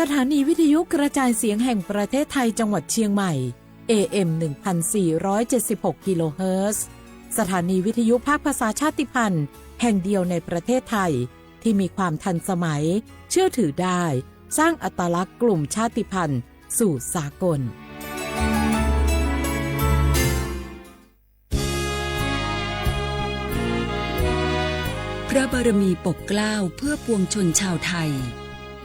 สถานีวิทยุกระจายเสียงแห่งประเทศไทยจังหวัดเชียงใหม่ เอ เอ็ม หนึ่งพันสี่ร้อยเจ็ดสิบหก กิโลเฮิรตซ์ สถานีวิทยุภาคภาษาชาติพันธุ์แห่งเดียวในประเทศไทย ที่มีความทันสมัย เชื่อถือได้ สร้างอัตลักษณ์กลุ่มชาติพันธุ์สู่สากล พระบารมีปกเกล้าเพื่อปวงชนชาวไทย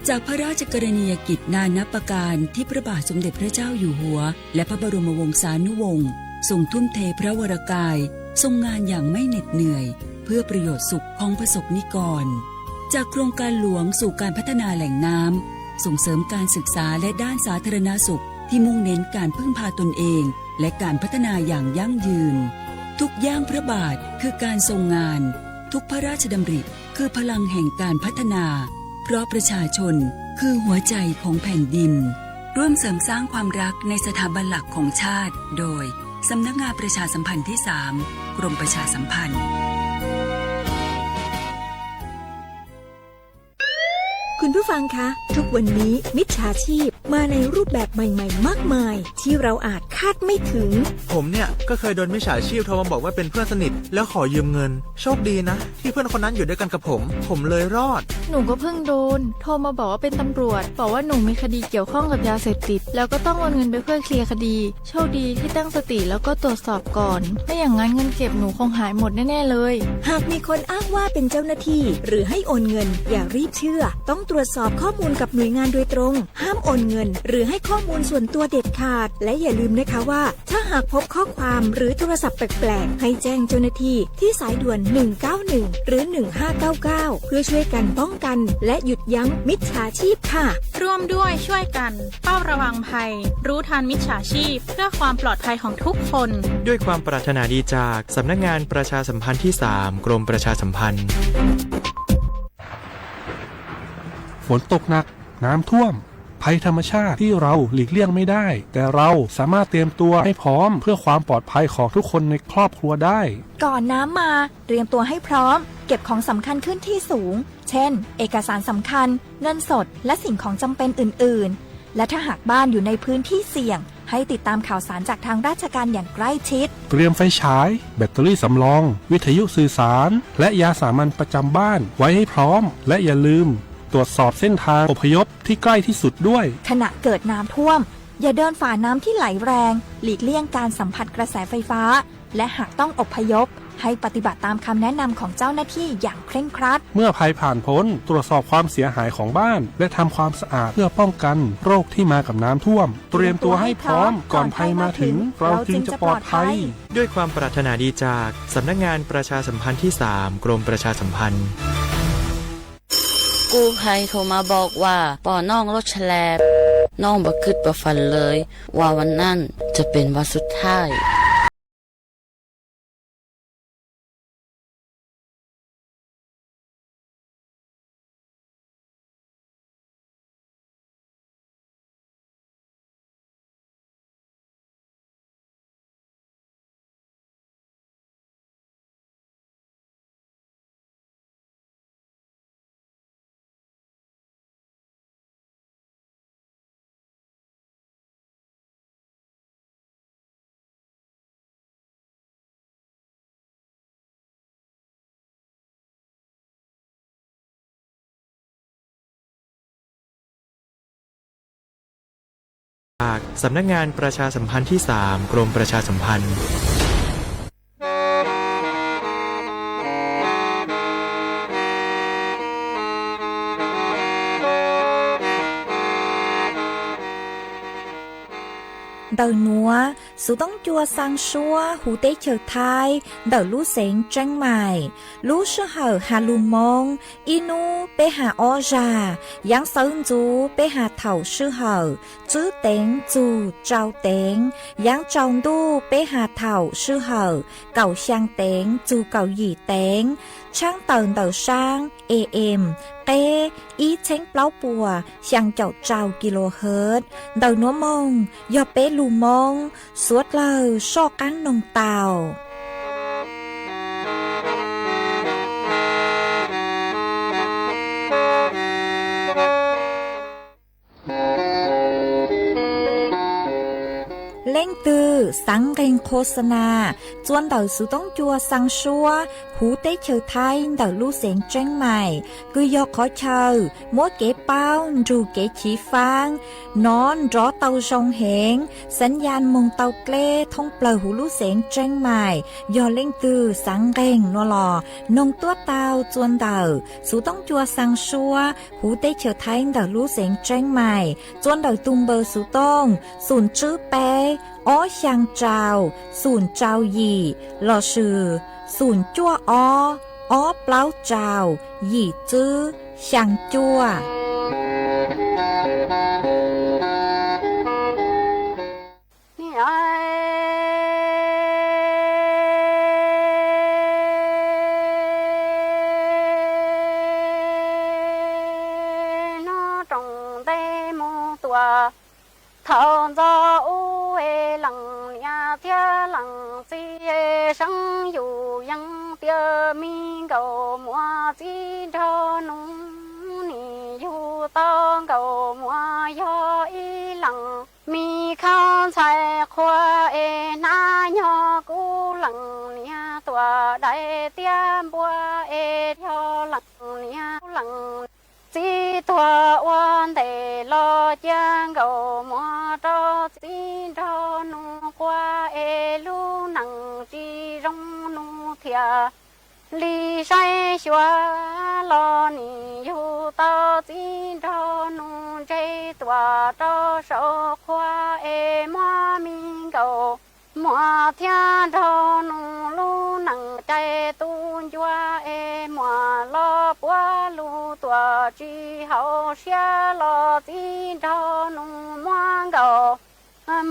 จากพระราชกรณียกิจนานับประการที่พระบาทสมเด็จพระเจ้าอยู่หัว และพระบรมวงศานุวงศ์ทรงทุ่มเทพระวรกาย ทรงงานอย่างไม่เหน็ดเหนื่อย เพื่อประโยชน์สุขของประสบนิกร จากโครงการหลวงสู่การพัฒนาแหล่งน้ำ ส่งเสริมการศึกษาและด้านสาธารณสุขที่มุ่งเน้นการพึ่งพาตนเอง และการพัฒนาอย่างยั่งยืน ทุกย่างพระบาทคือการทรงงาน ทุกพระราชดำริคือพลังแห่งการพัฒนา เพราะประชาชนคือหัวใจของแผ่นดิน ร่วมเสริมสร้างความรักในสถาบันหลักของชาติ โดย สำนักงานประชาสัมพันธ์ที่สาม กรมประชาสัมพันธ์ คุณผู้ฟังคะ ทุกวันนี้มิจฉาชีพมาในรูปแบบใหม่ๆ มากมาย ที่เราอาจคาดไม่ถึง ผมเนี่ยก็เคยโดนมิจฉาชีพโทรมาบอกว่าเป็นเพื่อนสนิท แล้วขอยืมเงิน โชคดีนะ ที่เพื่อนคนนั้นอยู่ด้วยกันกับผม ผมเลยรอด หนูก็เพิ่งโดน โทรมาบอกว่าเป็นตำรวจ บอกว่าหนูมีคดีเกี่ยวข้องกับยาเสพติด แล้วก็ต้องโอนเงินไปเพื่อเคลียร์คดี โชคดีที่ตั้งสติแล้วก็ตรวจสอบก่อน ไม่อย่างนั้นเงินเก็บหนูคงหายหมดแน่ๆเลย หากมีคนอ้างว่าเป็นเจ้าหน้าที่ หรือให้โอนเงิน อย่ารีบเชื่อ ต้องตรวจสอบข้อมูลกับหน่วยงานโดยตรง ห้ามโอนเงิน หรือให้ข้อมูลส่วนตัวเด็ดขาด และอย่าลืมนะคะว่า ถ้าหากพบข้อความหรือโทรศัพท์แปลกๆ ให้แจ้งเจ้าหน้าที่ที่สายด่วน หนึ่งเก้าหนึ่ง หรือ หนึ่งห้าเก้าเก้า เพื่อช่วยกันป้องกัน และหยุดยั้งมิจฉาชีพค่ะ ร่วมด้วยช่วยกัน เฝ้าระวังภัย รู้ทันมิจฉาชีพ เพื่อความปลอดภัยของทุกคน ด้วยความปรารถนาดีจากสำนักงานประชาสัมพันธ์ที่สาม กรมประชาสัมพันธ์ ฝนตกหนัก น้ำท่วม ภัยธรรมชาติที่เราหลีกเลี่ยงไม่ได้ แต่เราสามารถเตรียมตัวให้พร้อมเพื่อความปลอดภัยของทุกคนในครอบครัวได้ ก่อนน้ำมา เตรียมตัวให้พร้อม เก็บของสำคัญขึ้นที่สูง เช่น เอกสารสำคัญ เงินสด และสิ่งของจำเป็นอื่นๆ และถ้าหากบ้านอยู่ในพื้นที่เสี่ยง ให้ติดตามข่าวสารจากทางราชการอย่างใกล้ชิด เตรียมไฟฉาย แบตเตอรี่สำรอง วิทยุสื่อสาร และยาสามัญประจำบ้านไว้ให้พร้อม และอย่าลืมตรวจสอบเส้นทางอพยพที่ใกล้ที่สุดด้วย ขณะเกิดน้ำท่วม อย่าเดินฝ่าน้ำที่ไหลแรง หลีกเลี่ยงการสัมผัสกระแสไฟฟ้า และหากต้องอพยพ ให้ปฏิบัติตามคำแนะนำของเจ้าหน้าที่อย่างเคร่งครัด เมื่อภัยผ่านพ้น ตรวจสอบความเสียหายของบ้าน และทำความสะอาดเพื่อป้องกันโรคที่มากับน้ำท่วม เตรียมตัวให้พร้อม ก่อนภัยมาถึง เราจึงจะปลอดภัย ด้วยความปรารถนาดีจากสำนักงานประชาสัมพันธ์ที่สาม กรมประชาสัมพันธ์ กู้ภัยโทรมาบอกว่าปอน้องรถแฉลบ น้องบ่คิดบ่ฝันเลย ว่าวันนั้นจะเป็นวันสุดท้าย จากสำนักงานประชาสัมพันธ์ที่สาม กรมประชาสัมพันธ์ Ntawm nuav, xuv toob cua xaa suab huv teb chaws Thaib ntawm lub xeev Tseeb Maim. Lub sij hawm has lug Moob, ib nub peb has ob zag, yaav xawv ntxuv peb has thaum sij hawm tswb teev txug tsau teev, yaav tsaus ntuj peb has thaum sij hawm kaum xyaa teev txug kaum yim teev, tshaab tawm ntawm saab A M qeb ib txheeb plaub puas xyaa caum rau kilohertz. Ntawm nuav moog yog peb lug Moob, suav dlawg soj qaab noog tau. xav nqeeg qhua xa nas txua ntawm xuv toob cua xaa suab huv teb chaws Thaib ntawm lub xeev Tseeb Maim, kws yog qhov chaw muab kev paub nrug kev chiv faab nov nrov tau zoo heev, xav yaj moog tau dleb thoob plawg huv lub xeev Tseeb Maim. Yog leej twg xav nqeeg no los noog tuab tau txua ntawm xuv toob cua xaa suab huv teb chaws Thaib ntawm lub xeev Tseeb Maim txua ntawm tug npawb xuv tooj xum tswb peb ob xyaa rau xum rau yim lossis xum cuaj ob ob plaub rau yim tswb xyaa cuaj. Nub roos ntej mus tuaj thaum ntxov ub es leej niam thiab leej txiv es seeb yus yeej tias me nkaus muaj txiv nraug nus, nim yug tau nkaus muaj yog ib leej me khaub ntxhais qhua es hnab nyob kuv leej niam tuaj dai tiab npua es yog leej niam leej txiv tuag ua ntej los cia nkaus muaj rau txiv nraug nus qua es lub neej tsis zoo nus thiaj li saib xyuas los nim yug tau txiv nraug nus ntse tuaj rau saum qhua es muaj me nkaus muaj thiab nraug nus lub neej cais tu ncua es muaj los puav lug tuaj tsis haum siab los txiv nraug nus muab nkaus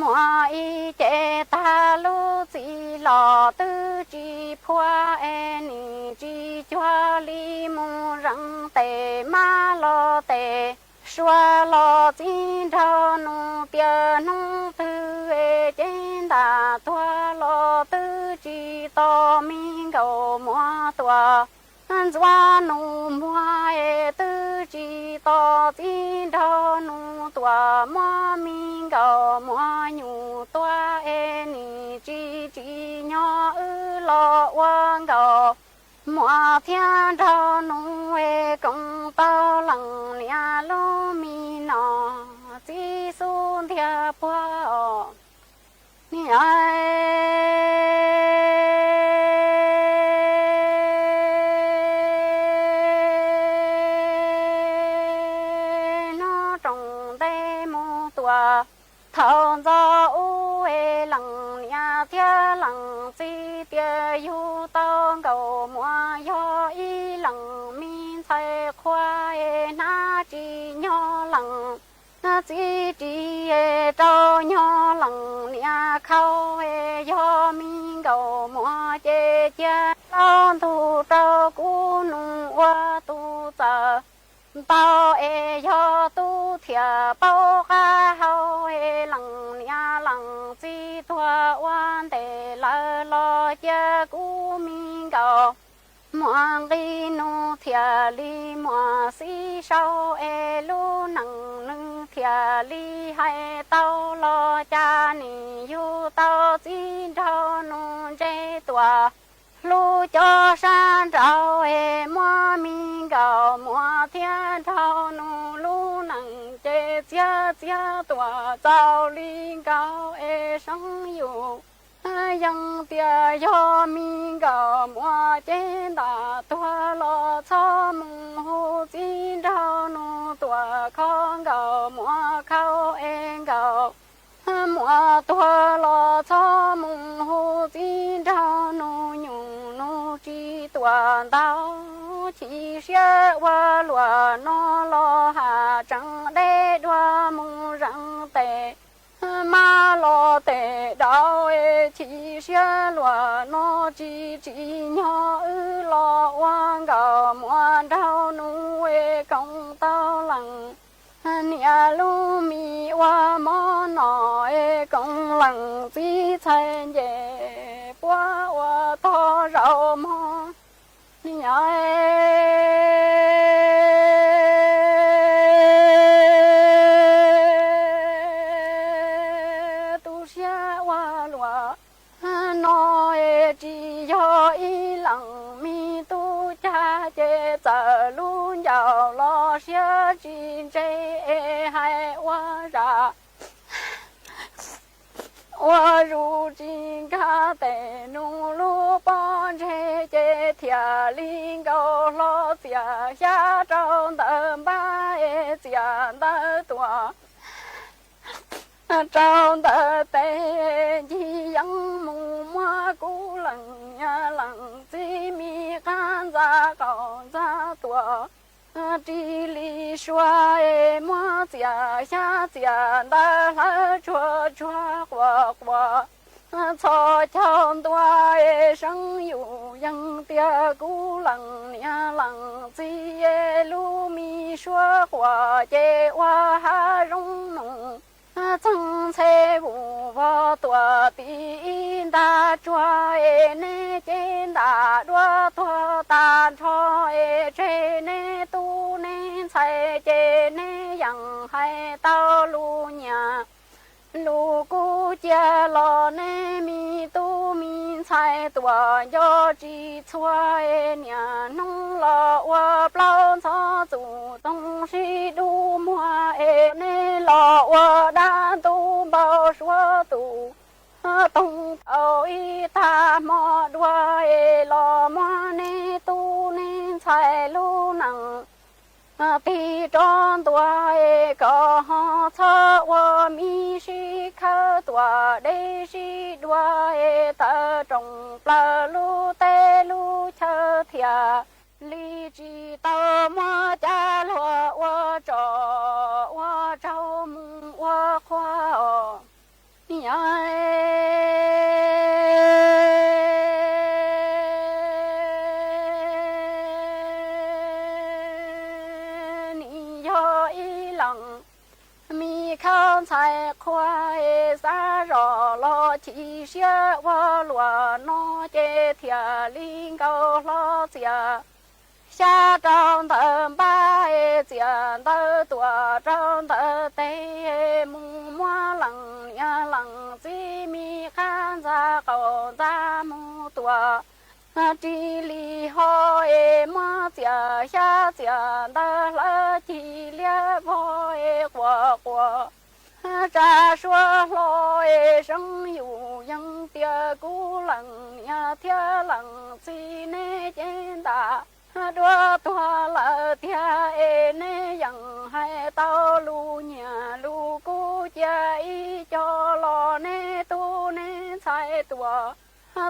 muaj ib ce tag lub txim los twb tsis phua es nim tsis cuag li mus zeev tes mab los tes sua los txiv nraug nus tias hnub twg es cev ntam tuag los twb tsis tos me nkaus muab tuaj ntxuav nus muag es twb tsis tos txiv nraug nus tuaj muab me nkaus muab nyuj tuag es nim tsis tsim nyog wb los ua nkaus muaj thiab nraug nus es koom tau leej niam lub me no txiv xub ntiag puag os. Niam, nub roos ntej mus tuaj thaum ntxov ub es leej niam thiab leej txiv tias yug tau nkaus muaj yog ib leej me ntxhais qhua es hnab tsis nyog leej txiv ris es rau nyog leej niam khau es yog me nkaus muaj ces cia plaub ntug rau kuv nus ua tus txawj ntau es yog tub thiaj paub qab hau es leej niam leej txiv tuag ua ntej lawm los cia kuv me nkaus muaj nqi nus thiaj li muaj xib sau es lub neej nws thiaj li hais tau los cas nim yug tau txiv nraug nus ntse tuaj hlub cov sab nraud es muaj me nkaus muaj thiab nraug nus lub neej ces txiav txiav tuaj txaus li nkaus es seeb yus yeej tias yog me nkaus muaj ces ntam tuag los txhob mus hu txiv nraug nus tuaj kho nkaus muaj khau es nkaus muaj tuag los txhob mus hu txiv nraug nus nyuj nus tsis tuaj ntau chim siab ua luaj no los has tseem deb dua mus zeev tes mab los tes daus es chim siab luaj no tsis tsim nyog wb los ua nkaus muaj nraug nus es koom tau leej niam lub me ua mov no es koom leej txiv txhais nce puab ua tog zaum mog. Niam, tu siab ua luaj teem me tub cag ces txawm lub ncauj los siab tsis ntse es hais ua zam ua zus tsis nkag tes nus lub pob ntseg ces thiaj li nkaus hlo txias xyab rau ntawm npab es txias ntawv tuam rau ntawm tes ncig yeeb mus muab kuv leej niam leej txiv me qab ntxa qaum ntxa tuam ris li sua es muab txias xyab txias ntawv hlawv tsuag tsuag quas quas txhos caug ntua es seeb yus yees tias kuv leej niam leej txiv es lub me suab quas ces ua hav zoov nus txeeg ntxhe vus vog tuam tim ib nta tsuag es neb cev ntam duab tuag tag nrho es tseg neb tub neb ntxhais ces neb yeem hais tau lus nyiam lus kub cia los neb me tub me ntxhais tuam nco tsis txhua es niaj hnub los ua plaub ntxhov txum toog sib dub muag es neb los ua dab ntub npau suav tus toog tau ib tag hmo dua es los muab neb tub neb ntxhais lub neej tig rov ntua es kom ho txhob ua mi sib khawb tuam deb sib dua es tawm rooj plaws lub teb lub chaw thiaj li tsis tau muab cov luag ua tsom ua raug mus ua qhua os. Yog nim yog ib leej me khaub ntxhais qhua es xav zoj los chim siab ua luaj no ces thiaj li nkaus hlo txias xyab rau ntawm npab es txias ntawv tuam rau ntawm tes mus muab leej niam leej txiv me qab ntxa qaum ntxa mus tuam ris li ho es muab txias xyab txias ntawv hlawv cig liab vog es quas quas tsa suab hlo es seeb yus yees tias kuv leej niam thiab leej txiv neb cev ntam duab tuag lawm tiag es neb yeem hais tau lus nyiam lus kub cia ib co los neb tub neb ntxhais tuam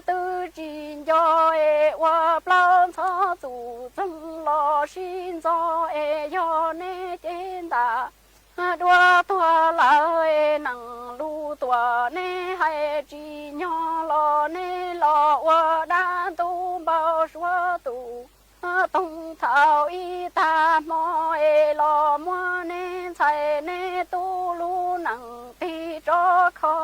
twb tsis nco es ua plaub ntxhov txum txeeg los sib ntxo es yog neb cev ntam duab tuag lawm es neeg lus tuam neb hais tsis nyog los neb los ua dab ntub npau suav tus toog thaum ib tag hmo es los muab neb ntxhais neb tub lub neej tig rov kho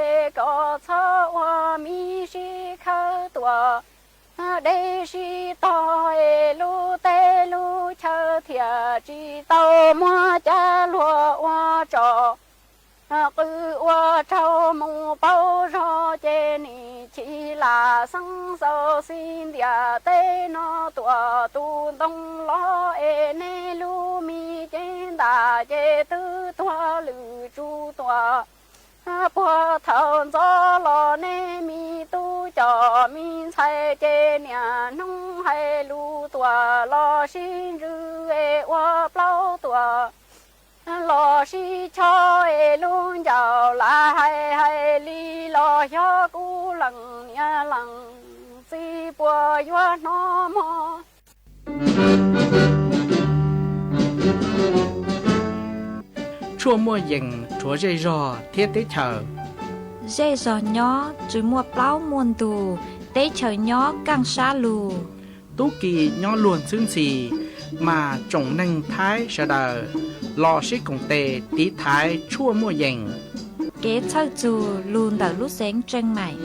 es kom txhob ua mi sib khawb tuam deb sib tog es lub teb lub chaw thiaj tsis tau muab cov luag ua tsom qw ua raug mus paub zog ces nim chim lam xeeb xaus xi ntiam teb no tuam tus ntoo los es neb lub me cev ntam ces twb tuag lwm tsum tuam puag thaum ntxov los neb me tub cov me ntxhais ces niaj hnub hais lus tuam los sib ntsws es ua plaub tuam los sib chob es lub ncauj lam hais hais li los xyov kuv leej niam leej txiv puas yuav hnov mog. Tshuaj muaj yees rhuav zej zog thiab teb chaws. Zej zog nyob tsw muaj plaub muaj ntug, teb chaws nyob kaaj sab lug. Tub ki nyob luag ntxhwb ntxhi, mas tsoom neeg Thaib sawv daws los sib koom tes tiv thaiv tshuaj muaj yees. Kev txhawj txug lug ntawm lub xeev Tseej Maim.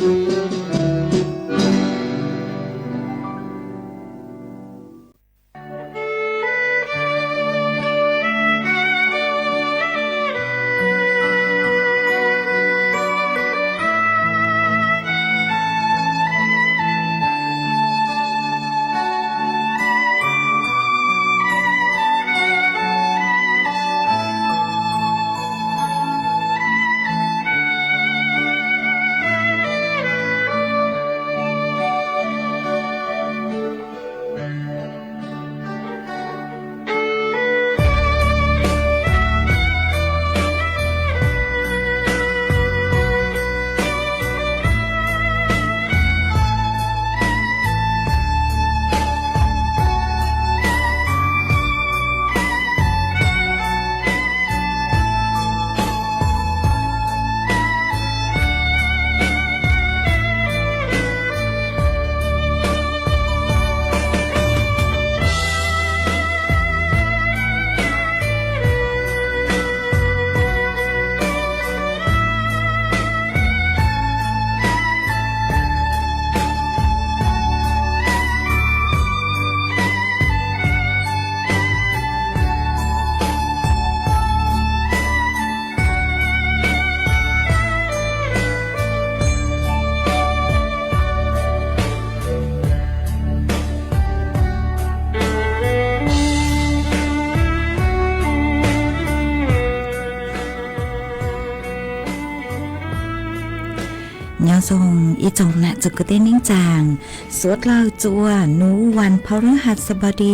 Txog ib tsoom nam txiv kwv tij neej tsaa, suav dlawg txua nub vas pha rua has xab npau di,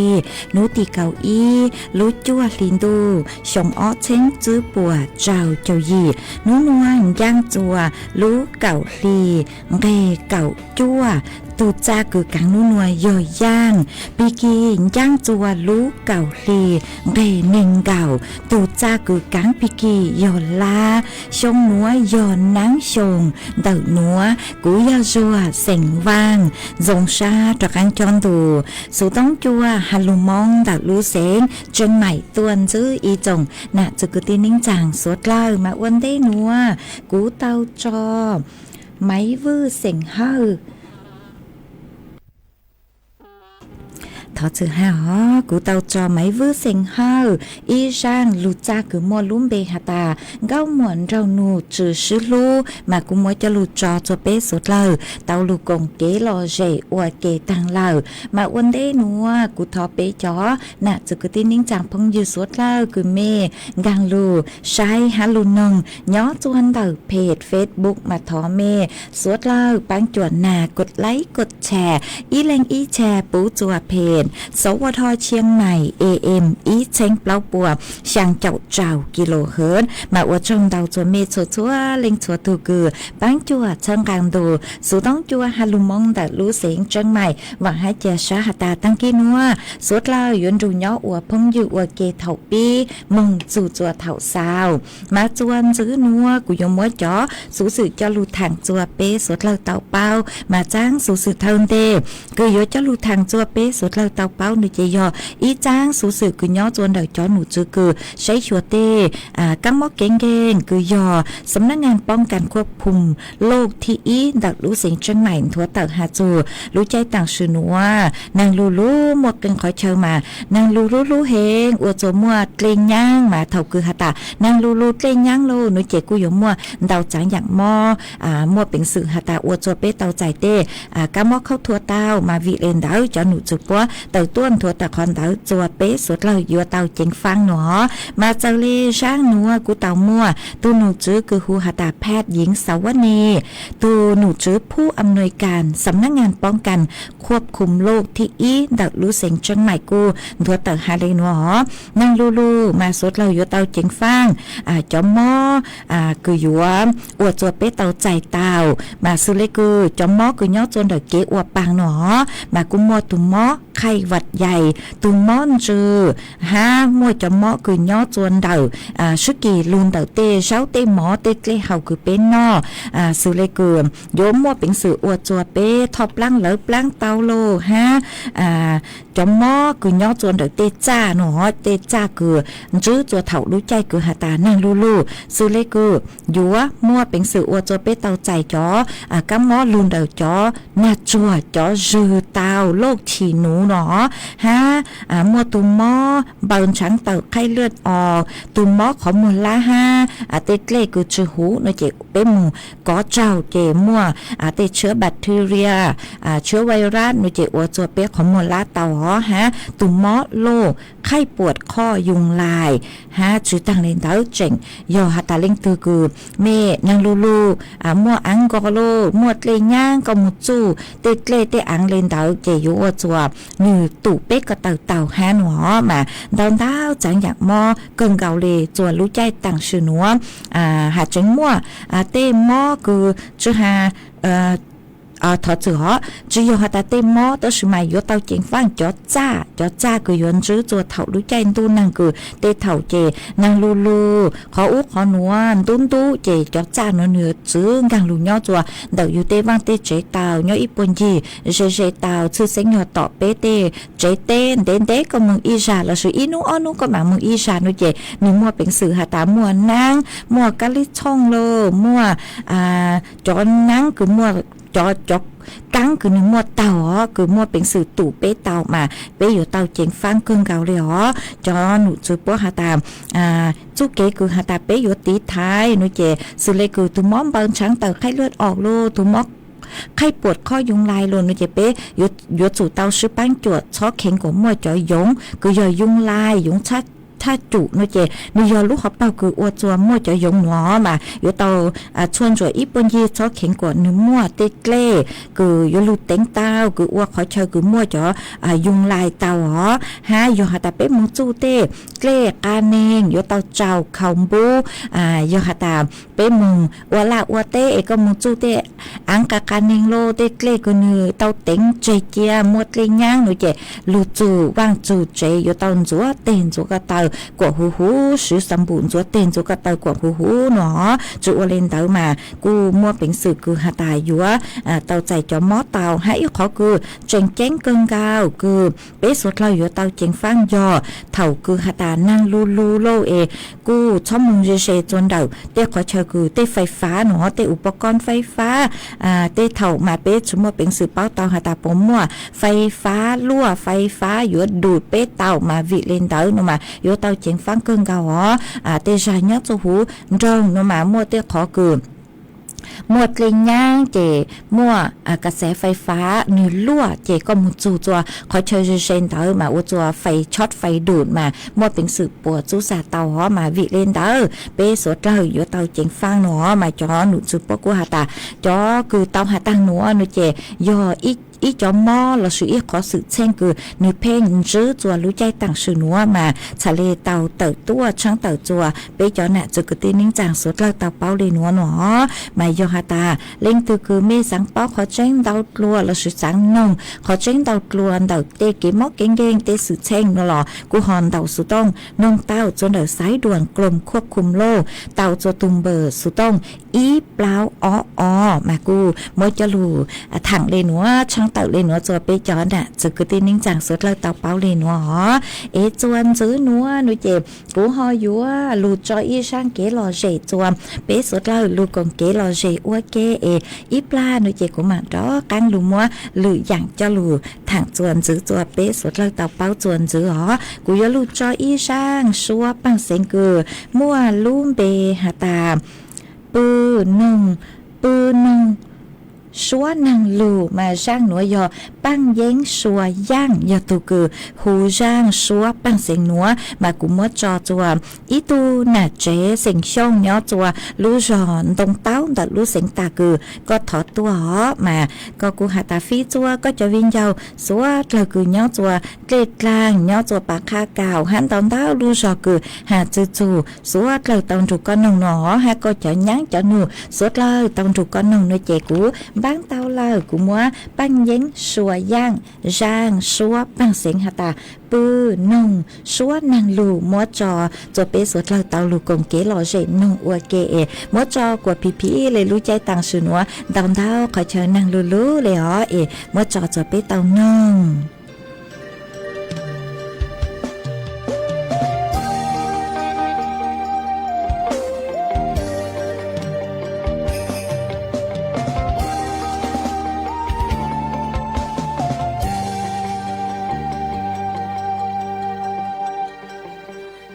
nub tim kaum ib lub cuaj hli ntuj xyoo ob txheeb tswb puas rau caum yim. Nub nuav ncaaj txua lub kaum hli nqeg kaum cuaj. Tug txaj kws kaav nub nuav yog yaaj. Pig kig ncaaj txua lub kaum hli nqeg neeg nkaum. Tug txaj kws kaav pig kig yog lab. Xyoo nuav yog naab xyoo ntawm nuav. Kuv yog Zuag xeem Vaaj, zoo sab rov qaab cob ntus xuv toob cua ha lug Moob ntawm lub xeev Tseeb Maim tuaj ntsib ib tsoom nam txiv kwv tij neej tsaa suav dlawg. Mas ua ntej nuav kuv tau tso Maiv Vwj xeem Hawj. Thov txim hab os, kuv tau tso Maiv Vwj xeem Hawj ib zaaj lug txaj kws muaj lub npe has tas Nkauj Muam Nraug Nug Tsw Swb Hlub, mas kuv muab coj lug tso txua peb suav dlawg tau lug koom kev lom zem ua ke taag lawm. Mas ua ntej nuav kuv thov peb cov nam txiv kwv tij neej tsaa phooj ywg suav dlawg kws mej nkaag lug saib hab lug noog nyob txua ntawm peg Facebook mas thov mej suav dlawg paab cuam nag kod laib kod tshare, ib leeg ib tshare puv txua peg Sawv Ua Dho Tshiab Maim A M ib txheeb plaub puas xyaa caum rau kilohertz. Mas ua tsaug ntau txua mej txhua txhua leej txhua tug kws paab cuam txhawb nqaa ntu xuv toob cua ha lug Moob ntawm lub xeev Tseeb Maim. Vaam hab ca sab has tas taag kis nuav suav dlawg yuav nrug nyob ua phooj ywg ua ke thaum pib moog txug txua thaum xaus. Mas txua ntxiv nuav kuv yuav muab cov xuv xwm coj lug thaam txua peb suav dlawg tau paub. Mas txaab xuv xwm thawj ntej kws yuav coj lug thaam txua peb suav dlawg tau paub nuav ces yog ib txaab xuv xwm kws nyob txua ntawm cov num tswv kws saib xyuas tej kaab mob kev nkeeg kws yog Sawv Nab Ngaa Poob Kas Khuab Khum Loj thib ib ntawm lub xeev Tseeb Maim nthuav tawm has txug lub caij taam sim nuav. Naag lug lug muaj qee qhov chaw mas naag lug lug hlub heev ua txua muaj dlej nyaab mas thaum kws has tas naag lug lug dlej nyaab lug nuav ces kuj yuav muaj ntau txaav yaam mob, muaj peev xwm has tas ua txua peb tau txais tej kaab mob khaub thua tau. Mas vim le ntawd cov num tswv puab tawm tuaj nthuav tawm qhov ntawd txua peb suav dlawg yuav tau ceev faab nuav. Mas txawm le zaaj nuav kuv tau muaj tug num tswv kws hu has tas Phaj Yeev Xauv Vab Nis, tug num tswv phub am nuis kas Sawv Nab Ngaa Poob Kas Khuab Khum Loj thib ib ntawm lub xeev Tseeb Maim kuj nthuav tawm has le nuav os. Naag lug lug mas suav dlawg yuav tau ceev faab cov mob kws yuav ua txua peb tau txais tau. Mas xws le kws cov mob kws nyob txua ntawm kev ua paag nuav os, mas kuj muaj tug mob qhaij vaj yais, tug mob ntsws, hab muaj cov mob kws nyob txua ntawm sib kis lug ntawm tej zaub tej mov tej dlej haus kws peb noj. Xws le kws yuav muaj peev xwm ua txua peb thoj plaab lawv plaab tau lug hab cov mob kws nyob txua ntawm tej txaj nuav os, tej txaj kws ntswb txua thaum lub caij kws has tas naag lug lug. Xws le kws yuav muaj peev xwm ua txua peb tau txais cov kaab mob lug ntawm cov nag tsuag, cov zwg tau, loj chim nuv nuav os, hab muaj tug mob npaws ntshaav tawm qhaij lwj os, tug mob qhov muag lab hab tej dlej kws tsi huv nuav ces peb moog kov tsaug ces muaj tej tshwb bacteria, tshwb virus nuav ces ua txua peb qhov muag lab tau os, hab tug mob loj qhaij puam qhoj yoo lais. Hab tsi taag le ntawd tseem yog has tas leej twg kws mej naag lug lug muaj aav nko lug, muaj dlej nyaab koj moog txuj tej dlej tej aav le ntawd ces yuav ua txua nwg tum peb ko taw tau hab nuav os. Mas ntau ntau txaav yaam mob kawg nkaus le txua lub caij taam sim nuav. Has tseev muaj tej mob kws tsi has thov txwm os, tsi yog has tas tej mob tab sis mas yuav tau ceev faab cov txaj, cov txaj kws yuav ntswb txua thaum lub caij ntuj naag kws tej thaum ces naag lug lug qhov ub qhov nuav ntub ntub ces cov txaj nuav nwg yuav txwv nkaag lug nyob txua ntawm yug tej vaaj tej tsev tau, nyob ib puag ncig ze ze tau, txhwj xeeb yog tom peb tej tsev teb ntev ntev koj moog ib zag lossis ib nub ob nub koj maam moog ib zag nuav ces nwg muaj peev xwm has tas muaj naab, muaj kab lib txhooj lug, muaj cov naab kws muaj, cov, cov kaab kws nwg muaj taug os kws muaj peev xwm tum peb tau mas peb yuav tau ceev faab kawg nkaus le os. Cov num txwv puab has tas txuj kev kws has tas peb yuav tiv thaiv nuav ces xws le kws tug mob npaws ntshaav tawm qhaij lwj os lug, tug mob qhaij puam qhoj yoo lais lug nuav ces peb yuav tsum tau sib paab cuam txhob kheev kuas muaj cov yoov kws yog yoo lais, yoov txhab thaj cum no ces nws yog lub hauv paug kws ua txuas muaj cov yoov nuav mas yuav tau txhua ntsuam ib puag ncig txhob kheev kuas nws muaj tej dlej kws yuav lug teev tau kws ua qhov chaw kws muaj cov yoo lais tau os. Hab yog has tas peb moog txuj tej dlej qa neeg yuav tau tsaus khau npub, yog has tas peb moog ua laj ua teb es koj moog txuj tej aav qa qa neeg laj tej dlej kws nws tau teev tseg cia muaj dlej nyaab no ces lug txug vaaj txug tsev yuav tau ntxuav teg ntxuav ko taw kuam huv huv, swv xa npum ntxuav teg ntxuav ko taw kuam huv huv no. Tsi ua le ntawd mas kuj muaj peev xwm kws has tas yuav tau txais cov mob tau. Hab ib qhov kws tseem ceeb kawg nkaus kws peb suav dlawg yuav tau ceev faab yog thaum kws has tas naag lug lug lauj es kuj txhob moog ze ze txuas ntawm tej qhov chaw kws tej fais fab no, tej u pov koob fais fab. Tej thaum mas peb tsi muaj peev xwm paub tau has tas puas muaj fais fab luaj fais fab yuav dum peb tau mas vim le ntawd no mas yuav tau ceev faab kawg nkaus os. Tej zag nyob txuas huv nroog no mas muaj tej qhov kws muaj dlej nyaab ces muaj kas xev fais fab nws luaj ces koj moog txug txuas qhov chaw ze ze ntawd mas ua txuas fais tshoob fais dum mas muaj peev xwm puas txub xav tau os. Mas vim le ntawd peb suav dlawg yuav tau ceev faab no mas cov num txwv puab kuj has tas cov kws tau has taag nuav no ces yog ib cov mob lossis ib qhov xwm txheej kws nws pheej ntsib txuas lub caij taam sim nuav mas txhad le tau tawm tuaj tshaab tawm txuas peb cov nam txwv kwv tij neej tsaa suav dlawg tau paub le nuav no. Mas yog has tas leej twg kws mej xaav paub qhov tseeb ntau dlua lossis xaav noog qhov tseeb ntau dlua ntawm tej kev mob kev nkeeg tej xwm txheej no los kuj ho ntaus xuv tooj noog tau txuas ntawm xaiv duam kloom khuab khum lauj, tau txuas tug npawb xuv tooj ib plaub ob ob mas kuj muab coj lug thaam le nuav tshaab tawm le nuav txuas peb cov nam txwv kwv tij neej tsaa suav dlawg tau paub le nuav os. Es txuas ntxwv nuav no ces kuv ho yuav lug tso ib zaaj kev lom zem txuas peb suav dlawg lug koom kev lom zem ua ke es ib plag no ces kuv maam rov qaab lug muab lwm yaam coj lug thaam txuas ntxwv txuas peb suav dlawg tau paub txuas ntxwv os. Kuv yuav lug tso ib zaaj suab paaj xeev kws muaj lub npe has tas pw noog, pw noog suab naag lug mas zaaj nuav yog Paaj Yeeb Sua Yaaj yog tug kws hu zaaj suab paaj xeev nuav. Mas kuv muab tso txuas ib tug nam tsev xeem Xyooj nyob txuas lub zog Ntoo Taub ntawm lub xeev tas kws koj thov tuaj os. Mas koj kuj has tas fij txuas koj cov viv ncaus suav dlawg kws nyob txuas dlej dlaag nyob txuas Pas Qha Kaum hab ntau ntau lub zog kws has txug txug suav dlawg tau nrug koj noog no hab koj cov nyaab cov nug suav dlawg tau nrug koj noog no ces kuv npaab tau lawm kuv muab Paaj Yeeb Sua Yaaj zaaj suab paaj xeev has tas pw noog suab naag lug muab tso txuas peb suav dlawg tau lug koom kev lom zem noog ua ke es muab tso kuas phim phim le lub caij taam sim nuav ntau ntau qhov chaw naag lug lug le os es muab tso txuas peb tau noog.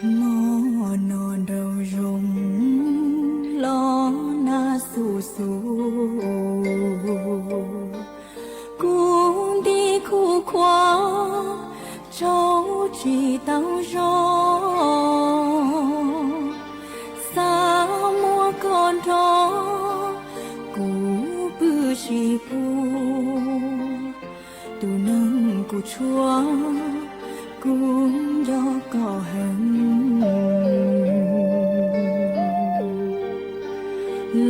Mob no nraum zoov los nag xu xu, kuv nti khuj khuav tsaug tsis tau zoo, xav muab koj nrog kuv pw sib pug. Tus neeg kuv tshuav, kuv nco koj heev.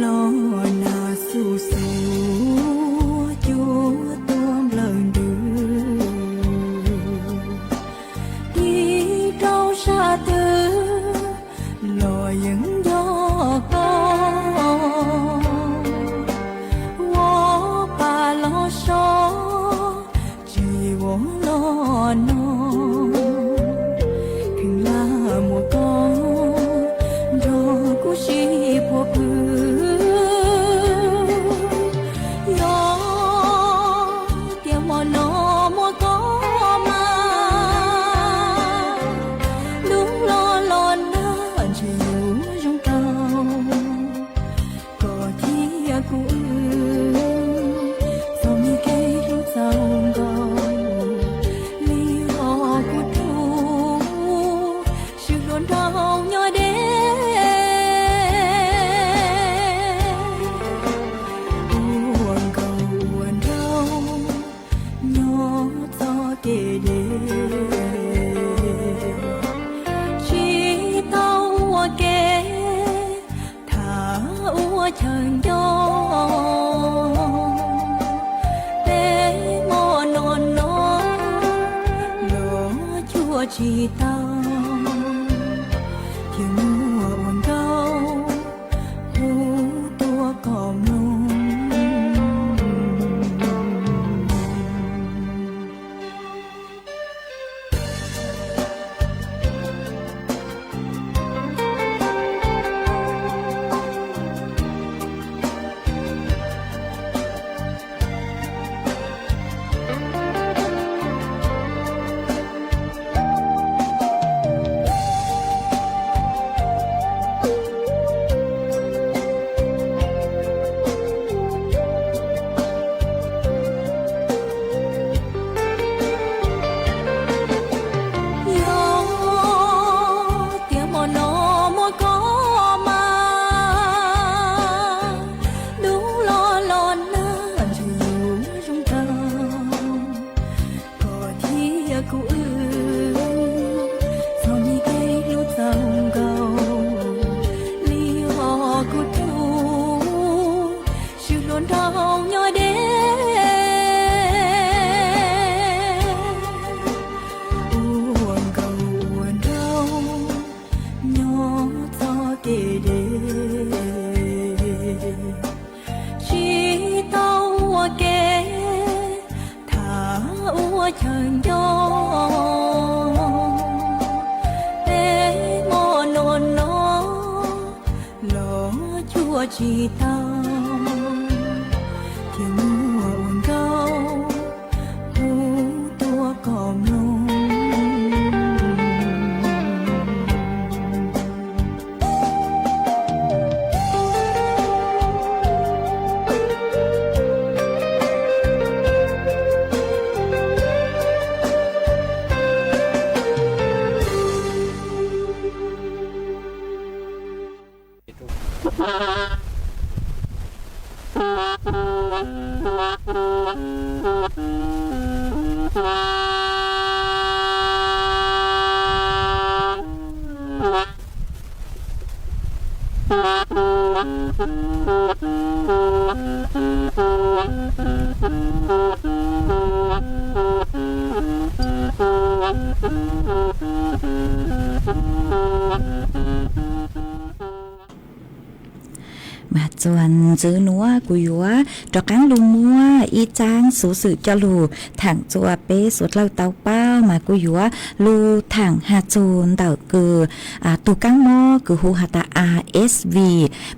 Los nag xu xu, cuab tuaj nplawg ntws, tig rau sab twg los yeej nco koj. Ua pa los so, tsis ua los no, kheev lam muab koj nrog kuv sib puag pw. Yog tias hmo no muaj koj mas, lub hlob los nag ntshe yuav zoo tau. Koj thiab kuv wb, txoj me kev hlub txaus nkaus li os. tsis tau, thiaj muaj ua nkauj hu tuaj kom mloog. Yog tias hmo no muaj koj mas, hnub los los nag ntshe yuav zoo kawg. Koj thiab kuv wb txoj me kev hlub txaus nkaus li os kuv tub, sib hlub nrog nyob deb. Ua nkauj ua nraug nyob txoj kev deb, tsis tau ua ke tham ua chaw nco. Peb hmo no no los cuag tsis tau, thiaj muaj ua nkauj hu tuaj kom mloog. Mas txuas ntxiv nuav kuv yuav rov qaab lug muab ib tsaab xuv xwm coj lug thaam rua peb suav dlawg tau paub, mas kuv yuav lug thaam has txug ntawm kws tug kaab mob kws hu has tas R S V,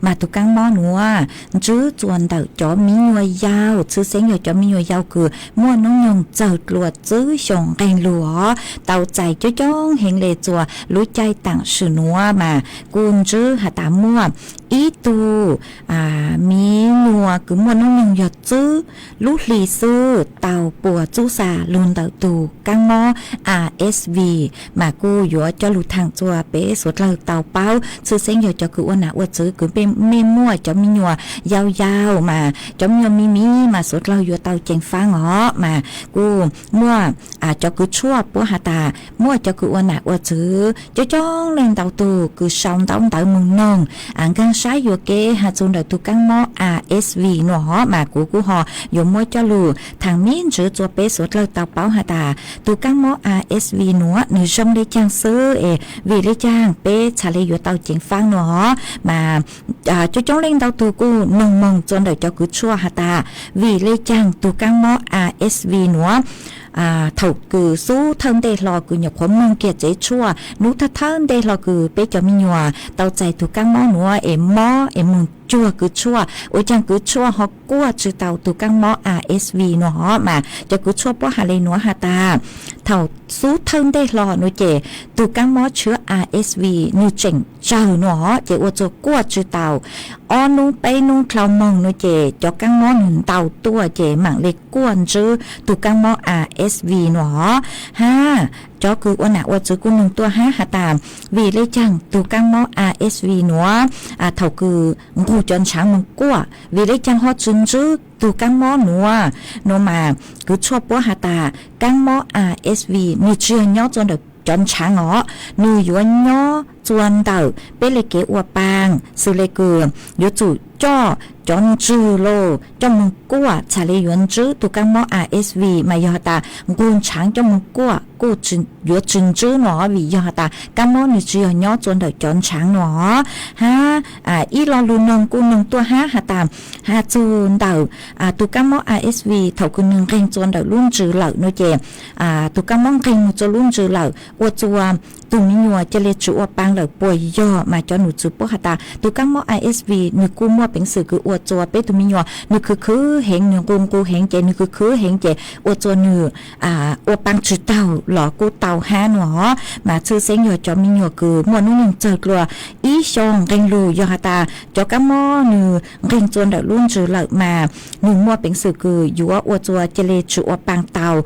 mas tug kaab mob nuav ntswb rua ntawm cov miv nyuas yau, tshwj xeeb yog cov miv nyuas yau kws muaj noob nyoog txawg dlua tsib xyoos nqeeg lug os, tau txais coob coob heev le rua lub caij taam sim nuav mas kuj ntswb has tas muaj ib tug miv nyuas kws muaj noob nyoog yog tsib lub hli xwb tau puas txub xa lug ntawm tug kaab mob R S V, mas kuj yuav coj lug thaam rua peb suav dlawg tau paub, tshwj xeeb yog cov kws ua nam ua txwv kws mej muaj cov miv nyuas yau yau mas cov miv nyuas miv miv mas suav dlawg yuav tau ceev faab os, mas kuj muaj cov kws tshuaj puab has tas muaj cov kws ua nam ua txwv coob coob leej ntau tug kws sau ntaub ntawv moog noog nkaag saib yuam kev has txug ntawm tug kaab mob R S V nuav os, mas kuv kuj ho yuav muab coj lug thaam miv ntswv rua peb suav dlawg tau paub has tas tug kaab mob R S V nuav nwg zoo le caag xwb es vim le caag peb txhad le yuav tau ceev faab nuav os, mas coob coob leej ntau tug kuj noog moog rua ntawm cov kws tshuaj has tas vim le caag tug kaab mob R S V nuav thaum kws xub thawj ntej hlo kws nyuam qhuav moog kiag tsev tshuaj, nub thawj thawj ntej hlo kws peb cov miv nyuas tau txais tug kaab mob nuav es mob es moog cuag kws tshuaj, ua caag kws tshuaj ho kuaj tsw tau tug kaab mob R S V nuav os, mas cov kws tshuaj puab has le nuav has tas thaum xub thawj ntej hlo nuav ces tug kaab mob tshiab R S V nwg tseem tsawg nuav os, ces ua rua kuaj tsw tau ob nub peb nub dlhau moog nuav ces cov kaab mob nwg ntau tuaj ces maam le kuaj ntswb tug kaab mob R S V nuav os. Hab cov kws ua nam ua txwv kuj noog tuaj hab has tas vim le caag tug kaab mob R S V nuav thaum kws nqug cov ntshaav moog kuaj, vim le caag ho tsw ntswb tug kaab mob nuav, nuav mas kws tshuaj puab has tas kaab mob R S V nwg tsi yog nyob rua ntawm cov ntshaav os, nwg yuav nyob rua ntawm peb le kev ua paag, xws le kws yuav tsum coj cov ntswg los coj moog kuaj txhaj le yuav ntswb tus kaab mob A S V, mas yog has tas nqug ntshaav coj moog kuaj kuj yuav tsi ntswb no, vim yog has tas kaab mob nwg tsi yog nyob tsua ntawm cov ntshaav no hab. Ib lo lug noog kuj noog tuaj hab has tas, has txug ntawm tus kaab mob A S V thaum kws nwg nqeeg tsua ntawm lub ntsws lawm no ces, tus kaab mob nqeeg moog tsua lub ntsws lawm ua tsua tug miv nyuas ca le tsi ua paa lawm puas yog? Mas cov num txwv paub has tas tus kaab mob A S V nwg kuj muaj peev xwm kws ua tsua peb tug miv nyuas nwg khwv khwv heev, nwg nqus nqus heev ces nwg khwv khwv heev ces ua tsua nwg ua paa tsi taug los kuj tau hab no. Mas tshwj xeeb yog cov miv nyuas kws muaj nub nyoog txawg dlua ib xyoos nqeeg lug, yog has tas cov kaab mob nwg nqeeg tsua ntawm lub ntsws lawm mas nwg muaj peev xwm kws yuav ua tsua ca le tsi ua paa tau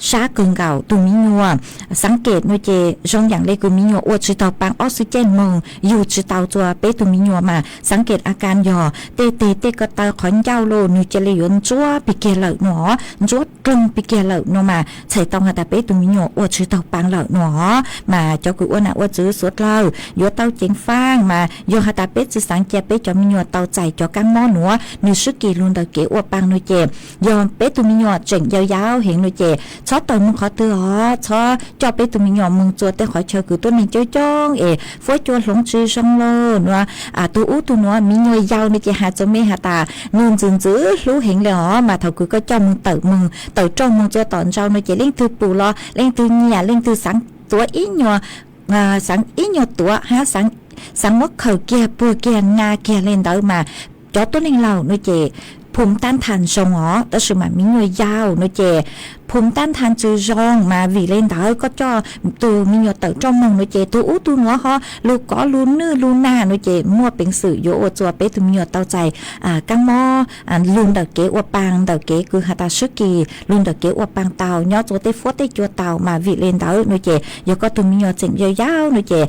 sab kawg nkaus tug miv nyuas. Xaav kem no ces zoo yaam le kws miv nyuas ua tsi taug paa ob xwb caij moog yug tsi tau tsua peb tug miv nyuas mas xaav kem a kaas yog tej teg tej ko taw qhov ncauj los nwg ca le yuav ntsuab pig kiag lawm no, ntsuab dloog pig kiag lawm no mas txhais tau has tas peb tug miv nyuas ua tsi taug paa lawm no. Mas cov kws ua nam ua txwv suav dlawg yuav tau ceev faaj, mas yog has tas peb tsi xaav ca peb cov miv nyuas tau txais cov kaab mob nuav nwg swb kis lug ntawm kev ua paa no ces yog peb tug miv nyuas tseem yau yau heev no ces txhob tawm moog qhov twg os, txhob coj peb tug miv nyuas moog tsua tej qhov chaw kws tuab neeg coob coob es fuab cua hloov tsi zoo lawm no. Tug ub tug nuav miv nyuas yau no ces has tsua mej has tas nwg ntxwv ntxwv hlub heev le os, mas thaum kws koj coj moog tawm moog tawm roj moog tsua tom ntej no ces leej twg pum los leej twg nyiam, leej twg xaav tuav ib nyuas, xaav ib nyuas tuav hab xaav muab khawm kiag puag kiag na kiag le ntawd mas cov tuab neeg laug no ces phum tab thas zoo os, tab sis mas miv nyuas yau no ces phum tab thas tsi zoo, mas vim le ntawd koj coj tug miv nyuas tawm roj moog no ces tug ub tug nuav ho lug kov lug nwj lug nag no ces muaj peev xwm yuav ua tsua peb tug miv nyuas tau txais kaab mob lug ntawm kev ua paa, ntawm kev kws has tas swb kis lug ntawm kev ua paa tau, nyob tsua tej fuab tej cua tau. Mas vim le ntawd no ces yog koj tug miv nyuas tseem yau yau no ces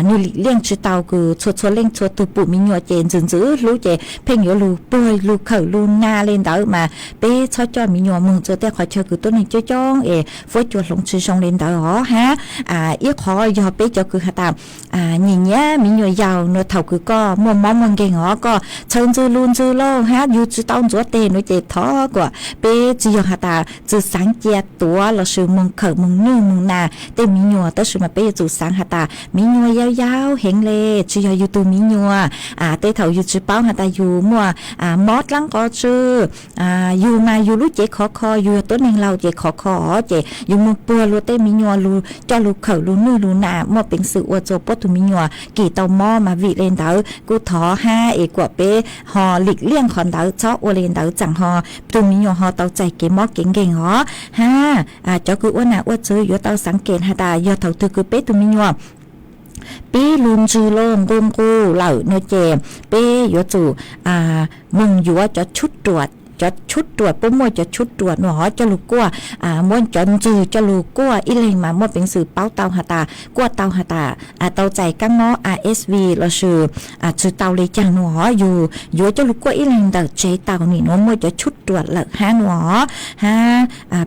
nwg lim liaj tsi tau kws txhua txhua leej txhua tug pum miv nyuas ces ntxwv ntxwv hlub ces pheej yuav lug puag lug khawm lug na le ntawd mas peb txhob coj miv nyuas moog tsua tej qhov chaw kws tuab neeg coob coob es fuab cua hloov tsi zoo le ntawd os hab. Ib qhov yog peb cov kws has tas nyiam nyiam miv nyuas yau no, thaum kws koj muaj mob muaj nkeeg os, koj txhawv ntxwg lug ntxwg lauj hab yug tsi tau ntxuav teg no ces thov kuas peb tsi yog has tas tsi xaav cia tuav lossis moog khawm moog nwj moog na tej miv nyuas, tab sis mas peb yuav tsum xaav has tas miv nyuas yau yau heev le, tsi yog yug tug miv nyuas, tej thaum yug tsi paub has tas yug muaj mob dlaab qov tsw, yug mas yug lub cev khov kho, yug yog tuab neeg laug ces khov kho os, ces yug moog puag lug tej miv nyuas lug coj lug khawm lug nwj lug na muaj peev xwm ua tsua puab tug miv nyuas kis tau mob. Mas vim le ntawd kuj thov hab es kuas peb ho lim liaj qhov ntawd, txhob ua le ntawd txaam ho tug miv nyuas ho tau txais kev mob kev nkeeg os hab. Cov kws ua nam ua txwv yuav tau xaav kem has tas yog thaum twg kws peb tug miv nyuas pib lug ntswg los nqus nqus lawm no ces peb yuav tsum moog yuav cov tshub ruam, cov tshub ruam, puab muaj cov tshub ruam no hov coj lug kuaj, muab cov ntswg coj lug kuaj ib leeg mas muaj peev xwm paub tau has tas kuaj tau has tas tau txais kaab mob A S V lossis tsi tau le caag no hov. Yug yuav coj lug kuaj ib leeg ntawm tsev tau nim nuav muaj cov tshub ruam lawm hab no hov hab.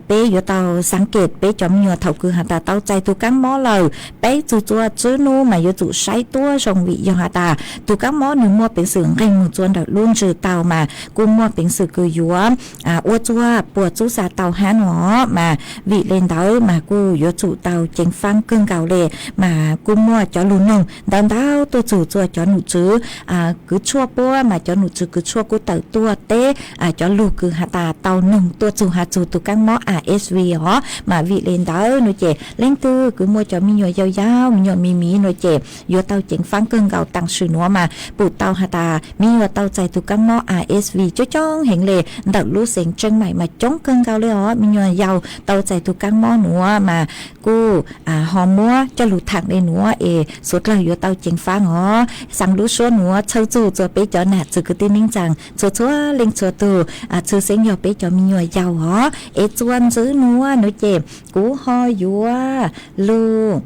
Peb yuav tau xaav kem peb cov miv nyuas thaum kws has tas tau txais tug kaab mob lawm, peb txug tsua tswb nub mas yuav tsum saib tuab zoo vim yog has tas tug kaab mob nwg muaj peev xwm nqeeg moog tsua ntawm lub ntsws tau mas kuj muaj peev xwm kws yuav ua tsua puas txub xa tau hab no. Mas vim le ntawd mas kuj yuav tsum tau ceev faab kawg nkaus le. Mas kuj muaj cov lug noog ntau ntau tuaj txug tsua cov num tswv kws tshuaj puab, mas cov num tswv kws tshuaj kuj tawm tuaj teb cov lug kws has tas tau noog tuaj txug has txug tug kaab mob A S V os. Mas vim le ntawd no ces leej twg kws muaj cov miv nyuas yau yau, miv nyuas miv miv no ces yuav tau ceev faab kawg nkaus. Taam sim nuav mas pum tau has tas miv nyuas tau txais tug kaab mob A S V coob coob heev le, ntawm lub xeev Tseeb Maim mas coob kawg nkaus le os. Miv nyuas yau tau txais tug kaab mob nuav mas kuj ho muab coj lug thaam le nuav es suav dlawg yuav tau ceev faab os. Xaa lub suab nuav txhawb txug tsua peb cov nam txiv kwv tij neej tsaa txhua txhua leej txhua tug, tshwj xeeb yog peb cov miv nyuas yau os. Es tsua ntxiv nuav nuav ces kuv ho yuav lug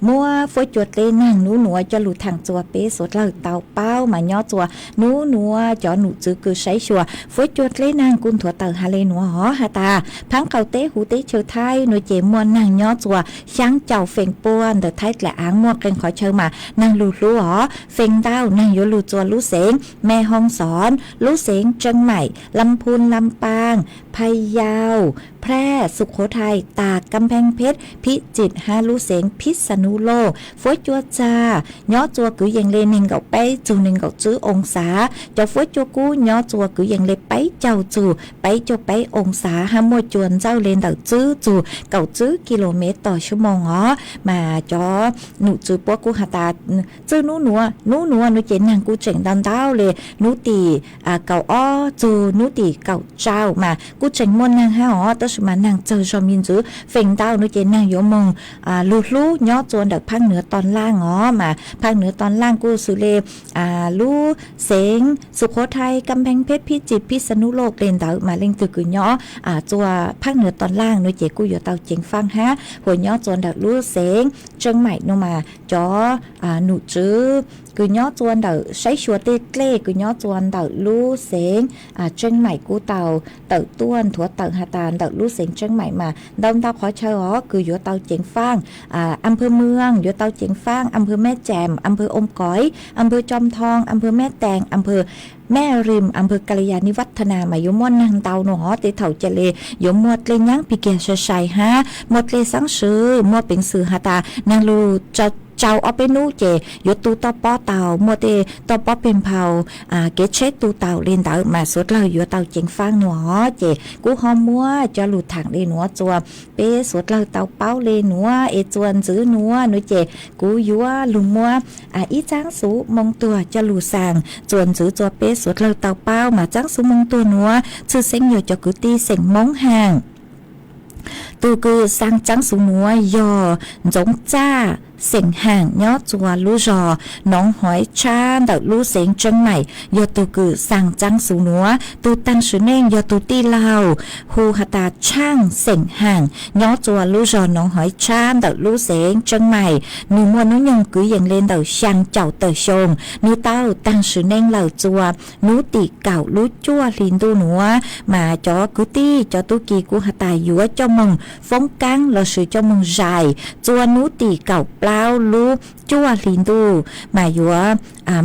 Muab fuab cua dleb neeg nub nuav coj lug thaam txug peb suav dlawg tau paub mas nyob txug nub nuav cov num tswv kws saib xyuas fuab cua dleb neeg kuj nthuav tawm has le nuav has tas phaab qaum teb huv teb chaws Thaib nuav ces muaj neeg nyob txug xyaab caum feem pua ntawm Thaib dlaim aav muaj qee qhov chaw mas neeg lug hlub os feem ntau neeg yuav lug txug lub xeev Mes Hoos Xoos, lub xeev Tseeb Maim, Lam Phun, Lam Paaj, Phaj Yau, Phraj, Sukhothai, Tag, Kam Pheej Pheb, Phib Txim hab lub xeev Phib Xa Nub Loj. Fuab cua txag nyob txug kwv yees le neeg nkaum peb txug neeg nkaum tswb oo xav, cov fuab cua kub nyob txug kwv yees le peb caug txug peb caug peb oo xav hab muaj cua ntxawj le ntawm tswb txug kaum tswb ki lo mev tom xuab moos os. Mas cov num tswv puab kuj has tas txij nub nuav, nub nuav nuav ces neeg kuj tseem ntau ntau le, nub tim kaum ob txug nub tim kaum rau mas kuj tseem muaj neeg hab os, tab sis mas neeg txawg zog me ntsis. Feem ntau nuav ces neeg yuav moog lug hlub nyob txug ntawm phaab nuav tom laaj os, mas phaab nuav tom laaj kuj xws le lub xeev Sukhothai, Kam Pheej Pheb, Phib Txim, Phib Xa Nub Loj le ntawd mas leej twg kws nyob txug phaab nuav tom laaj nuav ces kuj yuav tau ceev faaj hab. Hos nyob txug ntawm lub xeev Tseeb Maim nuav mas cov num tswv kws nyob txug ntawm saib xyuas tej dlej kws nyob txug ntawm lub xeev Tseeb Maim kuj tau tawm tuaj nthuav tawm has tas ntawm lub xeev Tseeb Maim mas ntau ntau qhov chaw os kws yuav tau ceev faaj. Am-phawj Muas yuav tau ceev faaj, am-phawj Meb Ceem, am-phawj Oo Koiv, am-phawj Coo Thoo, am-phawj Meb Tees, am-phawj Meb Rim, am-phawj Kalyani Vathana mas yuav muaj neeg ntau nuav os. Tej thaum ca le yuav muaj dlej nyaab pig kiag sai sai hab muaj dlej xaab swv, muaj peev xwm has tas neeg lug tsau ob peb nub ces yuav tu toj pob tau, muaj tej toj pob peg nphau, kev tsheb tu tau le ntawd mas suav dlawg yuav tau ceev faaj nuav os. Ces kuj ho muab cov lug thaam le nuav txug peb suav dlawg tau paub le nuav es txuas ntxiv nuav nuav ces kuv yuav lug muab ib txaab xuv moo tuag coj lug xaa txuas ntxiv txug peb suav dlawg tau paub. Mas txaab xuv moo tuag nuav tshwj xeeb yog cov kwv tij xeem Moob Haam. Tug kws xaa txaab xuv nuav yog Ntxoov Txaj xeem Haam nyob txug lub zog Noov Hoiv Tshab ntawm lub xeev Tseeb Maim yog tug kws xaa txaab xuv nuav. Tug taag sim neej yog tug tij laug hu has tas Tshaaj xeem Haam nyob txug lub zog Noov Hoiv Tshab ntawm lub xeev Tseeb Maim. Nwg muaj nub nyoog kwv yees le ntawm xyaa caum tawm xyoo. Nwg tau taag sim neej lawm txug nub tim kaum lub cuaj hli ntuj nuav. Mas cov kwv tij cov tub ki kuj has tas yuav coj moog foob kaab lossis coj moog zais txug nub tim kaum plaub lub cuaj hli ntuj mas yuav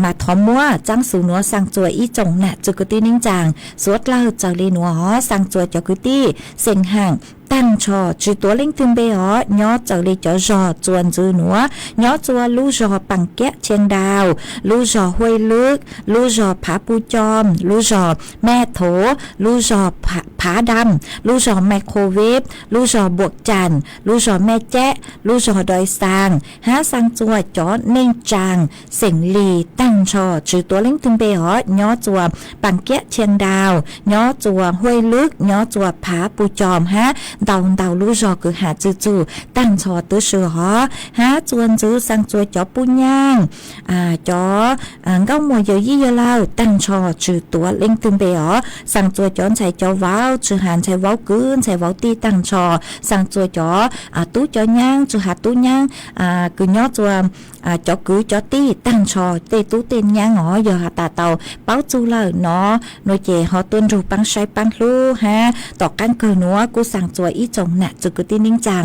mas thov muab txaab xuv nuav xaa txuas ib tsoom nam txwv kwv tij neej tsaa. Suav dlawg txawm le nuav xaa txuas cov kwv tij xeem Haam taag nrho tsi tuav leej twg npe os, nyob txawm le cov zog txuas ntxiv nuav, nyob txug lub zog Paas Kiab Tsheej Dau, lub zog Huaj Lwb, lub zog Phav Puj Coo, lub zog Mej Thov, lub zog Phav Dam, lub zog Mej Khov Veb, lub zog Npuam Caam, lub zog Mej Cab, lub zog Doi Xaa, hab xaa txuas cov neej tsaa xeem Lis taag nrho tsi tuav leej twg npe os, nyob txug Paas Kiab Tsheej Dau, nyob txug Huaj Lwb, nyob txug Phav Puj Coo hab ntau ntau lub zog kws has txug txug taag nrho tub si os. Hab txuas ntxiv xaa txuas cov puj nyaab, cov nkauj muam yawm yij yawg laug taag nrho tsi tuav leej twg npe os, xaa txuas cov ntxhais cov vauv tsi has ntxhais vauv kwv ntxhais vauv tij taag nrho, xaa txuas cov tub cov nyaab tsi has tub nyaab kws nyob txug cov kwv cov tij taag nrho tej tub tej nyaab os. Yog has tas tau paub txug lawm no nuav ces ho tuaj nrug paab saib paab hlub hab tom qaab kawg nuav kuj xaa txuas ib tsoom nam txwv kwv tij neej tsaa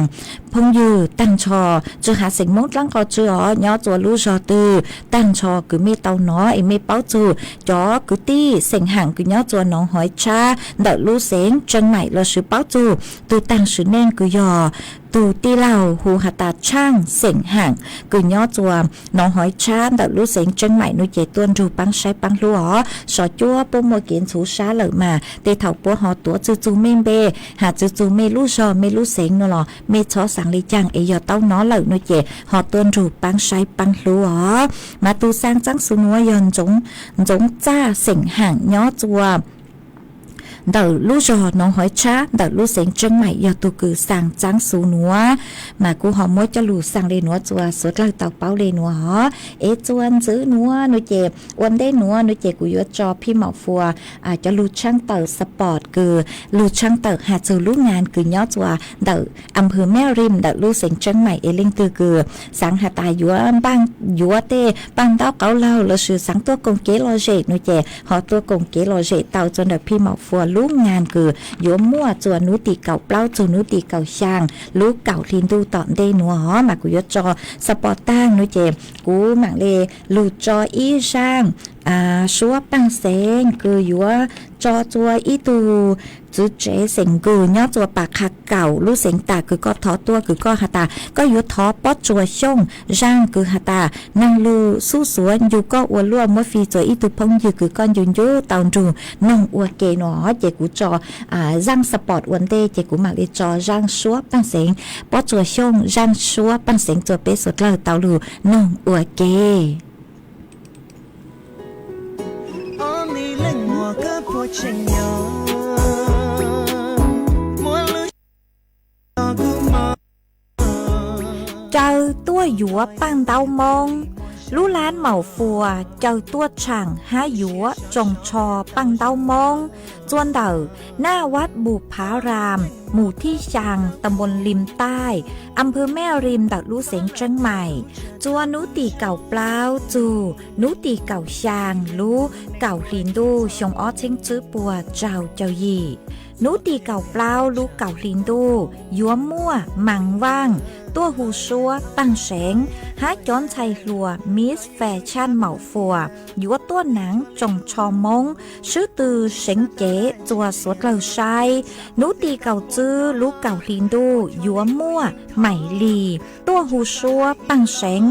phooj ywg taag nrho, tsi has xeem Moob dlaab qhov tsi os, nyob txug lub zog twg taag nrho kws mej tau nov es mej paub txug cov kwv tij xeem Haam kws nyob txug Noov Hoiv Tshab ntawm lub xeev Tseeb Maim lossis paub txug tug taag sim neej kws yog tug tij laug hu has tas Tshaaj xeem Haam kws nyob txug Noov Hoiv Tshab ntawm lub xeev Tseeb Maim nuav ces tuaj nrug paab saib paab hlub os. Sov cuab puab muaj kev ntxhuv sab lawm mas tej thaum puab ho tuav txug txug mej npe, has txug txug mej lub zog mej lub xeev nuav los mej txhob xaa le caag es yog tau nov lawm nuav ces ho tuaj nrug paab saib paab hlub os. Mas tug xaa txaab xuv nuav yog Ntxoov Txaj xeem Haam nyob txug ntawm lub zos Noov Haiv Tshab ntawm lub xeev Tseeb Maim yog tug kws xaa txaab xuv nuav, mas kuv ho muab coj lug xaa le nuav txua suav dlawg tau paub le nuav hov. Es txua ntxiv nuav nuav ces ua ntej nuav nuav ces kuv yuav tso phij maum fuas cov lug tshaab tawm support kws lug tshaab tawm has txug lub ngaa kws nyob txua ntawm am phwv Mab Rim ntawm lub xeev Tseeb Maim es leej twg kws xaav has tas yuav npaaj yuav tej paaj ntaub qauv laug lossis xaav tuaj koom kev lom zem nuav ces ho tuaj koom kev lom zem tau txua ntawm phij maum fuas lub ngaa kws yuav muaj txua nub tim kaum plaub txug nub tim kaum xyaa lub kaum hli ntuj tom ntej nuav hov. Mas kuv yuav tso support taag nuav ces kuv maam le lug tso ib zaaj suab paaj xeev kws yuav tso txua ib tug txwv tsev xeem nkws nyob txua Pas Qha Kaum lub xeev tas kws koj thov tuaj kws koj has tas koj yuav thov Pob Tsuas Xyooj zaaj kws has tas naag lug xub xuav ncu koj ua luaj muab fij txua ib tug phooj ywg kws koj ncu ncu tau nrug noog ua ke nuav ces kuv tso zaaj support ua ntej ces kuv maam le tso zaaj suab paaj xeev Pob Tsuas Xyooj zaaj suab paaj xeev txua peb suav dlawg tau lug noog ua ke. Caw tuaj yuav paaj ntaub Moob. Lub laab maum fuas caw tuaj tshaam hab yuav tsoos tsho paaj ntaub Moob txua ntawm Naj Vaj Npus Phav Ram, mus thib xyaa, ta npoo Lim Taij, am phwv Mab Rim ntawm lub xeev Tseeb Maim, txua nub tim kaum plaub txug nub tim kaum xyaa lub kaum hli ntuj xyoo ob txheeb tswb puas rau caug yim. Nub tim kaum plaub lub kaum hli ntuj yuav muaj Maam Vaaj tuaj hu suab paaj seev hab cov ntxhais hluas Miss Fashion maum fuas yuav tuaj naav tsoos tsho Moob swb tw seev cev txua suav dlawg saib. Nub tim kaum tswb lub kaum hli ntuj yuav muaj Maim Lis tuaj hu suab paaj seev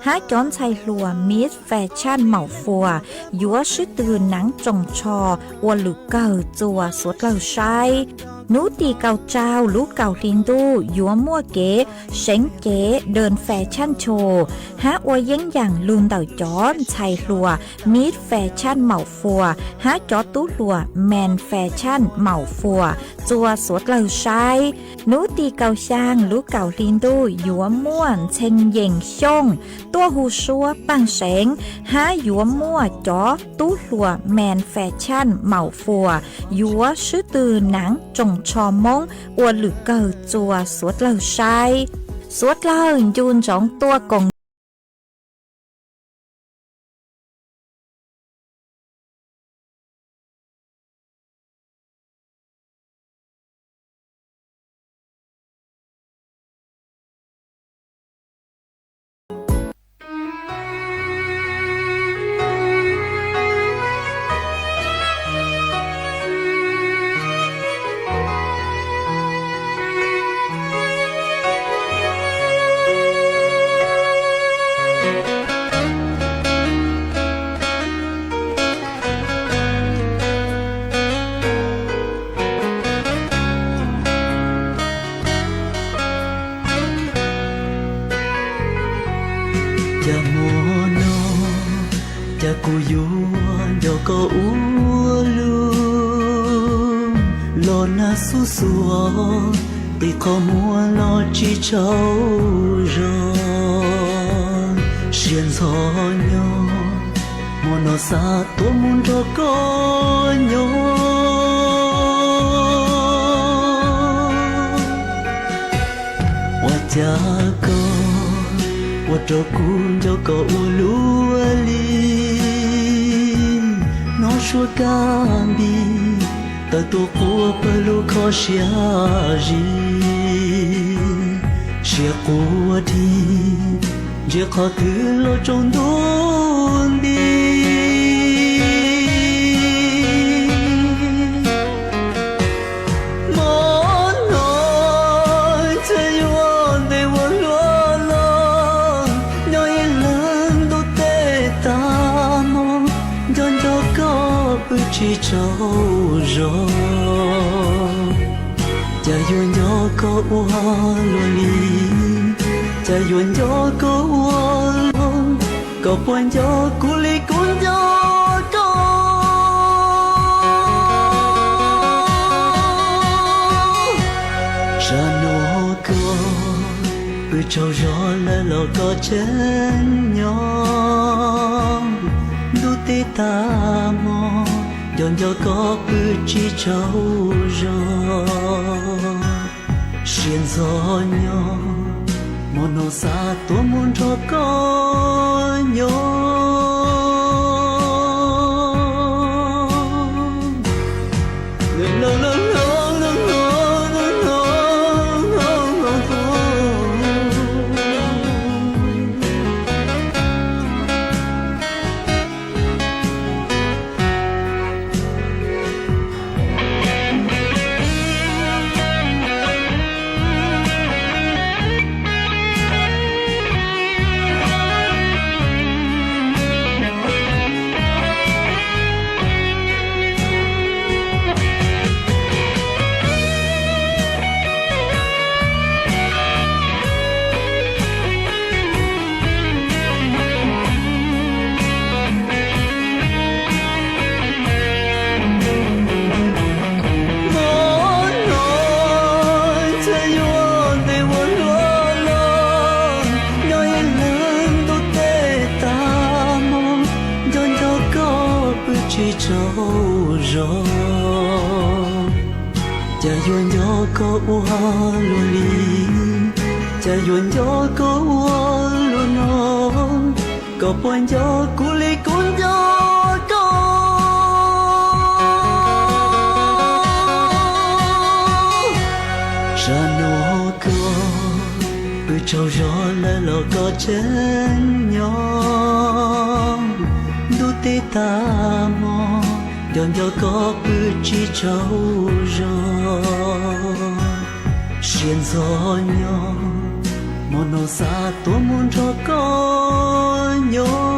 hab cov ntxhais hluas Miss Fashion maum fuas yuav swb tw naav tsoos tsho ua lwm kawg txua suav dlawg saib. Nub tim kaum rau lub kaum hli ntuj yuav muaj kev seev cev Dee Fashion Show hab ua yeeb yaam lug ntawm cov ntxhais hluas Miss Fashion maum fuas hab cov tub hluas Men Fashion maum fuas txua suav dlawg saib. Nub tim kaum xyaa lub kaum hli ntuj yuav muaj Ntxhee Yees Xyooj tuaj hu suab paaj seev hab yuav muaj cov tub hluas Men Fashion maum fuas yuav swb tw naav tsoos tsho Moob ua lwm kawg txua suav dlawg saib. Suav dlawg ncu ntsoov tuaj koom Cas hmo no, cas kuv yuav nco koj ua luaj, los nag xub xuas, nqis qhov muag los tsis tsaug zog, siab ntxhov nyob, hmo no xav tuaj mus nrog koj nyob. Ua cas koj ua rau kuv nco koj ua luaj li, hnov suab kab npis tawm tuaj quaj pawg lug kho siab zim, siab quaj dhi, ntsia qhov twg los tsaus ntuj nti. Hmo no txawm yuav ntev ua luaj los, nyob ib leeg ntuj teb tag hmo, nco nco koj pw tsis tsaug zog. Cas yuav nco koj ua luaj li, cas yuav nco koj ua luaj, koj puas nco kuv li kuv nco koj? Pw tsaug zog lawm los koj tseem nyob, ntuj teb tag hmo, nco nco koj pw tsis tsaug zog. Siab ntxhov nyob, hmo no xav tuaj mus nrog koj nyob. Hmo no txawm yuav ntev ua luaj los, nyob ib leeg ntuj teb tag hmo, nco nco koj pw tsis tsaug zog. Cas yuav nco koj ua luaj li, cas yuav nco koj ua luaj no, koj puas nco kuv li kuv nco koj? Sab no koj pw tsaug zog lawm los koj tseem nyob, ntuj teb tag hmo, nco nco koj pw tsis tsaug zog. Siab ntxhov nyob, hmo no xav tuaj mus nrog koj nyob.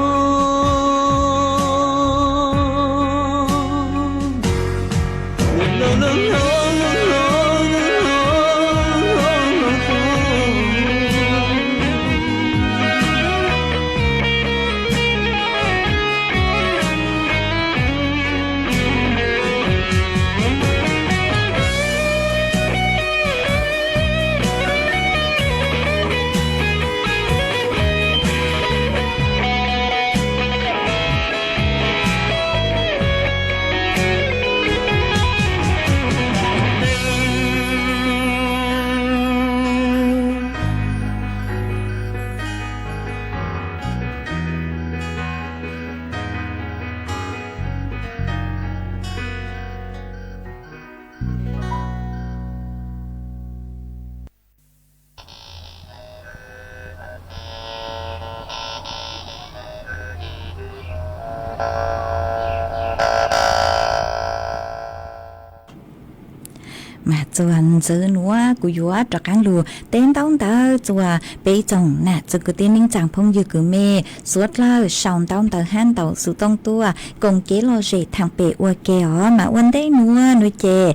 Mas txuas ntxiv nuav kuv yuav rov qaab lug teb ntaub ntawv txuas peb tsoom nam txiv kwv tij neej tsaa phooj ywg kwv mej suav dlawg sau ntaub ntawv hab ntaus xuv tooj tuaj koom kev lom zem thaam pem ua ke os. Mas ua ntej nuav nuav ces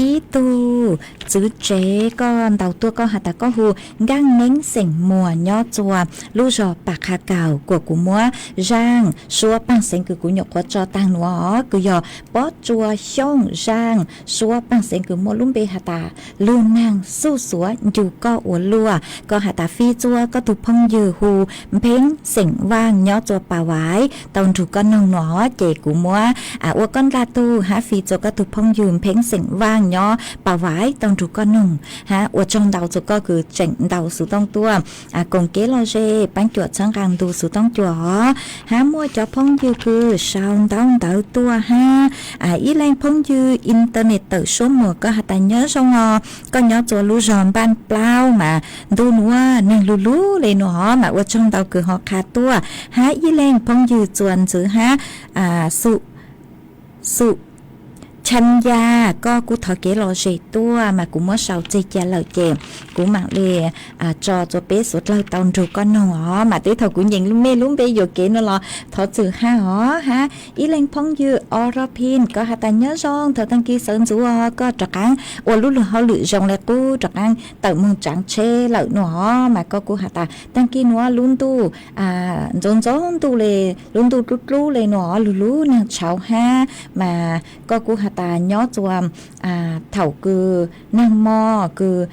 ib tug txwv tsev koj ntaus tuaj koj has tas koj hu Nkaaj Neeb xeem Muas nyob txuas lub zog Pas Qha Kaus, kuas kuv muab zaaj suab paaj xeev kws kuv nyuam qhuav tso taag nuav os, kws yog Pob Tsua Xyooj zaaj suab paaj xeev kws muaj lub npe has tas Lug Naag Xuj Xuav Ncu Koj Ua Luaj. Koj has tas fij txuas koj tug phooj ywg hu Npheeb xeem Vaaj nyob txuas Pas Vaiv tau nrug koj noog nuav, ces kuv muab ua koj ndla tug hab fij txuas koj tug phooj ywg Npheeb xeem Vaaj nyob Pas Vaiv tau nrug koj noog hab ua tsaug ntau txuas koj kws tseem ntaus xuv tooj tuaj koom kev lom zem paab cuam txhawb nqaa ntu xuv tooj cuam os. Hab muaj cov phooj ywg kws sau ntaub ntawv tuaj hab ib leeg phooj ywg internet tawm suab muag koj has tas nyob zoo os, koj nyob txuas lub zog Npaaj Plaub mas ntuj nuav neeg lug lug le nuav os, mas ua tsaug ntau kws ho qha tuaj. Hab ib leeg phooj ywg txuas ntxiv hab Xum Xum Cham Ya, koj kuj thov kev lom zem tuaj mas kuv muab sau txeg ca lawm ces kuv maam le tso txuas peb suav dlawg tau nrug koj noog os. Mas teb thaum kuv nyeem mej lub npe yuam kev nuav los thov txwm hab os. Hab ib leeg phooj ywg Oro Pin koj has tas nyob zoo, thaum taag kis sawv ntxuv koj rov qaab ua lub luag hauj lwm zoo le qub rov qaab tawm moog tsaav tsheb lawm nuav os, mas koj kuj has tas taag kis nuav lub ntuj ntxoov ntxoov ntuj le, lub ntuj dlub dlub le nuav os, lug lug naag tshauv hab mas koj kuj has tas nyob txuas thaum kws naag mo kws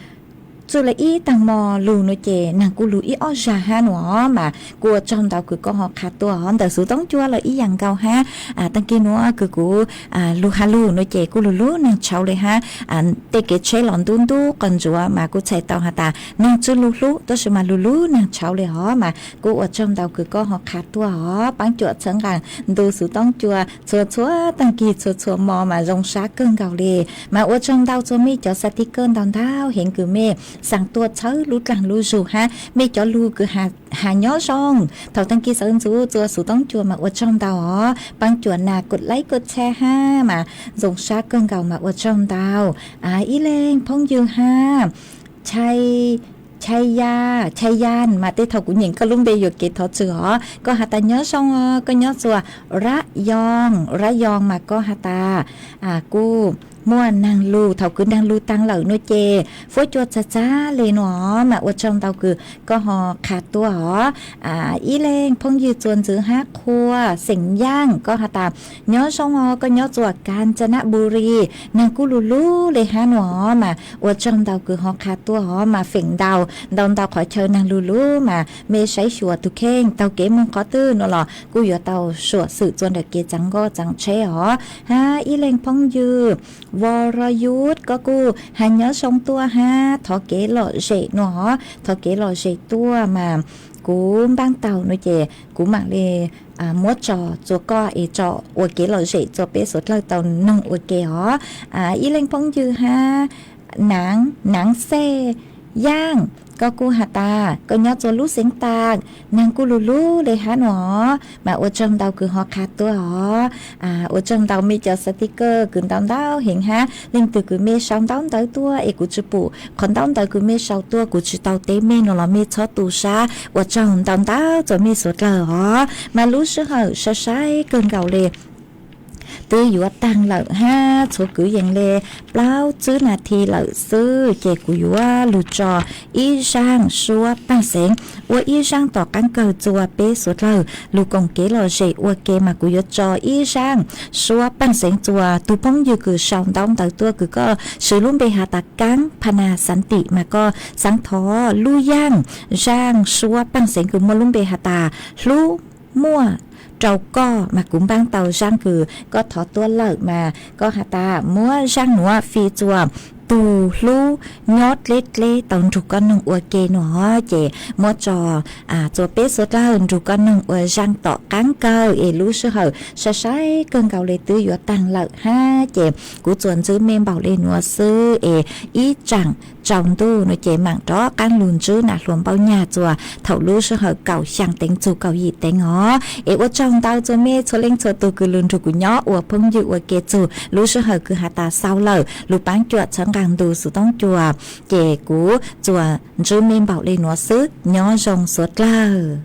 txwj li ib tag hmo lug no ces neeg kuj lug ib ob zag hab no mas kuj ua tsaug ntau kws koj ho qha tuaj os. Ntawm Xuv Toob Cua los ib yaam nkaus hab, taag kig nuav kws kuv lug has lug no ces kuj lug lug neeg tshauv li hab. Tej kev tsheb los ntub ntub qos ntsuav mas kuj txhais tau has tas neeg tsi lug hlub, tab sis mas lug lug neeg tshauv li hov mas kuj ua tsaug ntau kws koj ho qha tuaj os. Paab cuam txhawv nqaa ntu Xuv Toob Cua txhua txhua taag kig txhua txhua mo mas zoo sab kawg nkaus li. Mas ua tsaug ntau txug mej cov xa ti kawj ntau ntau heev kws mej xaa tuaj txhawb lub dlaag lub zug hab mej cov lug kws has nyob zoo thaum taag kig sawv ntxuv txua Xuv Toob Cua mas ua tsaug ntau os. Paab cuam nas kuj laib kuj txhab hab mas zoo sab kawg nkaus mas ua tsaug ntau. Ib leeg phooj ywg hab, Chai, Chai Ya, Chai Yan mas tej thaum kuv nyeem koj lub npe yuam kev thov txwm os. Koj has tas nyob zoo os, koj nyob txua Rab Yoo, Rab Yoo mas koj has tas kuj muaj naag lug, thaum kws naag lug taag lawm no ces fuab cua txag txag le no mas ua tsaug ntau kws koj ho qha tuaj os. Ib leeg phooj ywg txua ntxwv hab Qhua, xeem Yaaj, koj has tas nyob zoo os, koj nyob txua Kanchanaburi, naag kuj lug lug le hab no mas ua tsaug ntau kws ho qha tuaj os. Mas feem ntau ntau ntau qhov chaw naag lug lug mas mej saib xyuas tug kheej taug kev moog qhov twg no los kuj yuav tau suam xwm txua ntawm kev txeev nkoj txeev tsheb os. Hab ib leeg phooj ywg Vorayut, koj kuj has nyob zoo tuaj hab thov kev lom zem no os, thov kev lom zem tuaj mas kuv npaab tau no ces kuv maam le muab tso txua koj es tso ua kev lom zem txua peb suav dlawg tau noog ua ke os. Ib leeg phooj ywg hab Naav, Naav Xej Yaaj, koj kuj has tas koj nyob txua lub xeev Taag, naag kuj lug lug le hab no mas ua tsaug ntau kws ho qha tuaj os. Ua tsaug ntau mej cov xa ti kawj kws ntau ntau heev hab leej twg kws mej sau ntaub ntawv tuaj es kuv tsi pum qhov ntaub ntawv kws mej sau tuaj kuv tsi tau teb mej no los mej txhob tu sab, ua tsaug ntau ntau txua mej suav dlawg os. Mas lub sij hawm sai sai kawg nkaus le twb yuav taag lawm hab txhua kwv yees le plaub tsib nas this lawm xwb ces kuv yuav lug tso ib zaaj suab paaj xeev ua ib zaaj tom qaab kawg txua peb suav dlawg lug koom kev lom zem ua ke mas kuv yuav tso ib zaaj suab paaj xeev txua tug phooj ywg kws sau ntaub ntawv tuaj kws koj swv lub npe has tas Kaab Phana Xantim mas koj xaav thov lub yaaj zaaj suab paaj xeev kws muaj lub npe has tas hlub muaj rau koj mas kuv npaab tau zaaj kws koj thov tuaj lawm mas koj has tas muab zaaj nuav fij txua tug hlub nyob dleb dleb tau nrug koj noog ua ke no ces muab tso txua peb suav dlawg nrug koj noog ua zaaj tom qaab kawg es lub sij hawm sai sai kawg nkaus le twb yuav taag lawm hab ces kuv txuas ntxwb mej npaum le nuav xwb es ib tsaam tsaus ntuj no ces maam rov qaab lug ntsib nam hluas Npauj Nyag txua thaum lub sij hawm kaum xyaa teev txug kaum yim teev os. Es ua tsaug ntau txua mej txhua leej txhua tug kws lug nrug kuv nyob ua phooj ywg ua ke txug lub sij hawm kws has tas xaus lawm lug paab cuam txhawb nqaa ntu Xuv Toob Cua ces kuv txuas ntsib mej npaum le nuav xwb, nyob zoo suav dlawg.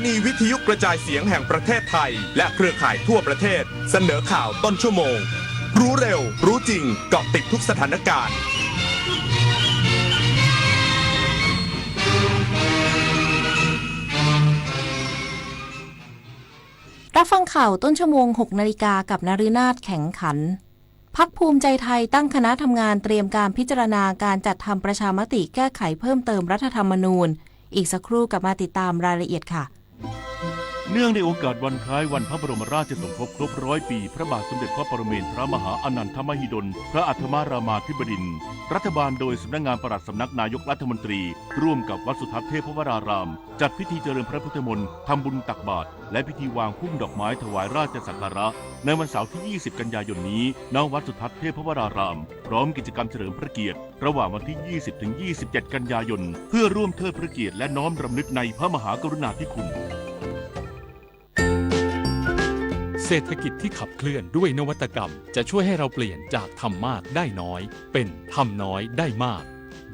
นีวิทยุกระจายเสียงแห่งประเทศไทย และเครือข่ายทั่วประเทศ เสนอข่าวต้นชั่วโมง รู้เร็ว รู้จริง เกาะติดทุกสถานการณ์ รับฟังข่าวต้นชั่วโมง หกนาฬิกา กับนฤนาถ แข็งขัน พรรคภูมิใจไทยตั้งคณะทำงานเตรียมการพิจารณาการจัดทำประชามติแก้ไขเพิ่มเติมรัฐธรรมนูญ อีกสักครู่กลับมาติดตามรายละเอียดค่ะ เนื่องในโอกาสวันคล้ายวันพระบรมราชสมภพครบร้อยปีพระบาทสมเด็จพระปรเมนทรมหาอานันทมหิดล พระอัฏฐมรามาธิบดินทร์ รัฐบาลโดยสำนักงานปลัดสำนักนายกรัฐมนตรี ร่วมกับวัดสุทัศน์เทพวราราม จัดพิธีเจริญพระพุทธมนต์ ทำบุญตักบาตร และพิธีวางพุ่มดอกไม้ถวายราชสักการะ ในวันเสาร์ที่ ยี่สิบ กันยายนนี้ ณ วัดสุทัศน์เทพวราราม พร้อมกิจกรรมเฉลิมพระเกียรติ ระหว่างวันที่ ยี่สิบ ถึง ยี่สิบเจ็ด กันยายน เพื่อร่วมเทิดพระเกียรติและน้อมรำลึกในพระมหากรุณาธิคุณ เศรษฐกิจที่ขับเคลื่อนด้วยนวัตกรรม จะช่วยให้เราเปลี่ยนจากทำมากได้น้อย เป็นทำน้อยได้มาก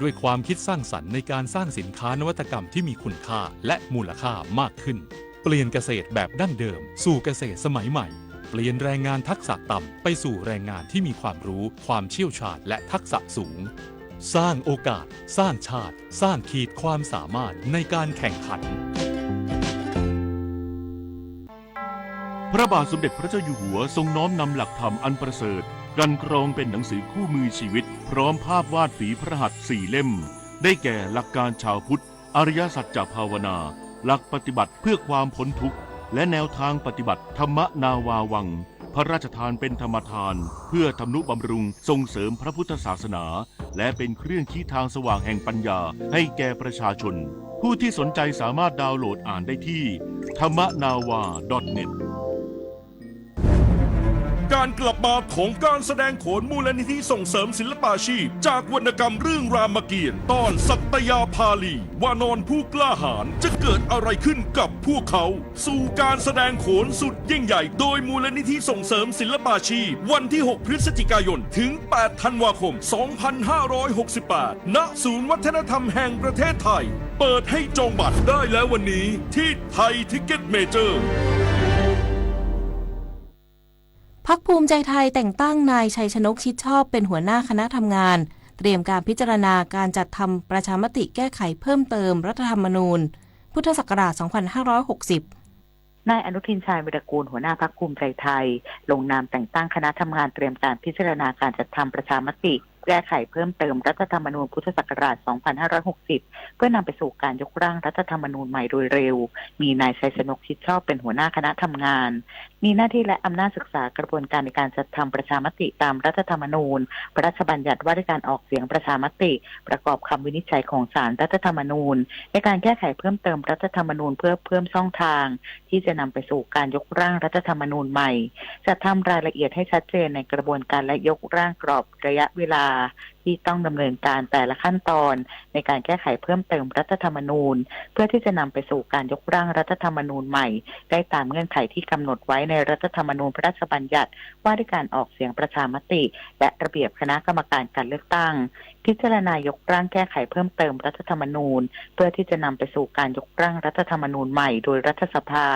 ด้วยความคิดสร้างสรรค์ในการสร้างสินค้านวัตกรรมที่มีคุณค่าและมูลค่ามากขึ้น เปลี่ยนเกษตรแบบดั้งเดิมสู่เกษตรสมัยใหม่ เปลี่ยนแรงงานทักษะต่ำไปสู่แรงงานที่มีความรู้ ความเชี่ยวชาญ และทักษะสูง สร้างโอกาส สร้างชาติ สร้างขีดความสามารถในการแข่งขัน พระบาทสมเด็จพระเจ้าอยู่หัวทรงน้อมนำหลักธรรมอันประเสริฐ กลั่นกรองเป็นหนังสือคู่มือชีวิต พร้อมภาพวาดฝีพระหัตถ์สี่เล่ม ได้แก่หลักการชาวพุทธ อริยสัจจะภาวนา หลักปฏิบัติเพื่อความพ้นทุกข์ และแนวทางปฏิบัติธรรมนาวาวัง พระราชทานเป็นธรรมทาน เพื่อทำนุบำรุงส่งเสริมพระพุทธศาสนา และเป็นเครื่องชี้ทางสว่างแห่งปัญญาให้แก่ประชาชน ผู้ที่สนใจสามารถดาวน์โหลดอ่านได้ที่ ธรรมนาวา ดอท เน็ต การกลับมาของการแสดงโขนมูลนิธิส่งเสริมศิลปาชีพ จากวรรณกรรมเรื่องรามเกียรติ์ ตอนสัตยาภาลี วานรผู้กล้าหาญ จะเกิดอะไรขึ้นกับพวกเขา สู่การแสดงโขนสุดยิ่งใหญ่โดยมูลนิธิส่งเสริมศิลปาชีพ วันที่ หก พฤศจิกายน ถึง แปด ธันวาคม สองพันห้าร้อยหกสิบแปด ณ ศูนย์วัฒนธรรมแห่งประเทศไทย เปิดให้จองบัตรได้แล้ววันนี้ที่ไทยทิกเก็ตเมเจอร์ พรรคภูมิใจไทยแต่งตั้งนายชัยชนก ชิดชอบ เป็นหัวหน้าคณะทำงาน เตรียมการพิจารณาการจัดทำประชามติแก้ไขเพิ่มเติมรัฐธรรมนูญ พุทธศักราช สองพันห้าร้อยหกสิบ นายอนุทิน ชาญวีรกูล หัวหน้าพรรคภูมิใจไทย ลงนามแต่งตั้งคณะทำงานเตรียมการพิจารณาการจัดทำประชามติ แก้ไขเพิ่มเติมรัฐธรรมนูญพุทธศักราช สองพันห้าร้อยหกสิบ เพื่อนำไปสู่การยกร่างรัฐธรรมนูญใหม่โดยเร็ว มีนายชัยชนก ชิดชอบ เป็นหัวหน้าคณะทำงาน มีหน้าที่และอำนาจศึกษากระบวนการในการจัดทำประชามติตามรัฐธรรมนูญ พระราชบัญญัติว่าด้วยการออกเสียงประชามติ ประกอบคำวินิจฉัยของศาลรัฐธรรมนูญ ในการแก้ไขเพิ่มเติมรัฐธรรมนูญเพื่อเพิ่มช่องทาง ที่จะนำไปสู่การยกร่างรัฐธรรมนูญใหม่ จัดทำรายละเอียดให้ชัดเจนในกระบวนการและยกร่างกรอบระยะเวลา ที่ต้องดำเนินการแต่ละขั้นตอน ในการแก้ไขเพิ่มเติมรัฐธรรมนูญ เพื่อที่จะนำไปสู่การยกร่างรัฐธรรมนูญใหม่ ได้ตามเงื่อนไขที่กำหนดไว้ในรัฐธรรมนูญพระราชบัญญัติว่าด้วยการออกเสียงประชามติ และระเบียบคณะกรรมการการเลือกตั้ง พิจารณายกร่างแก้ไขเพิ่มเติมรัฐธรรมนูญ เพื่อที่จะนำไปสู่การยกร่างรัฐธรรมนูญใหม่โดยรัฐสภา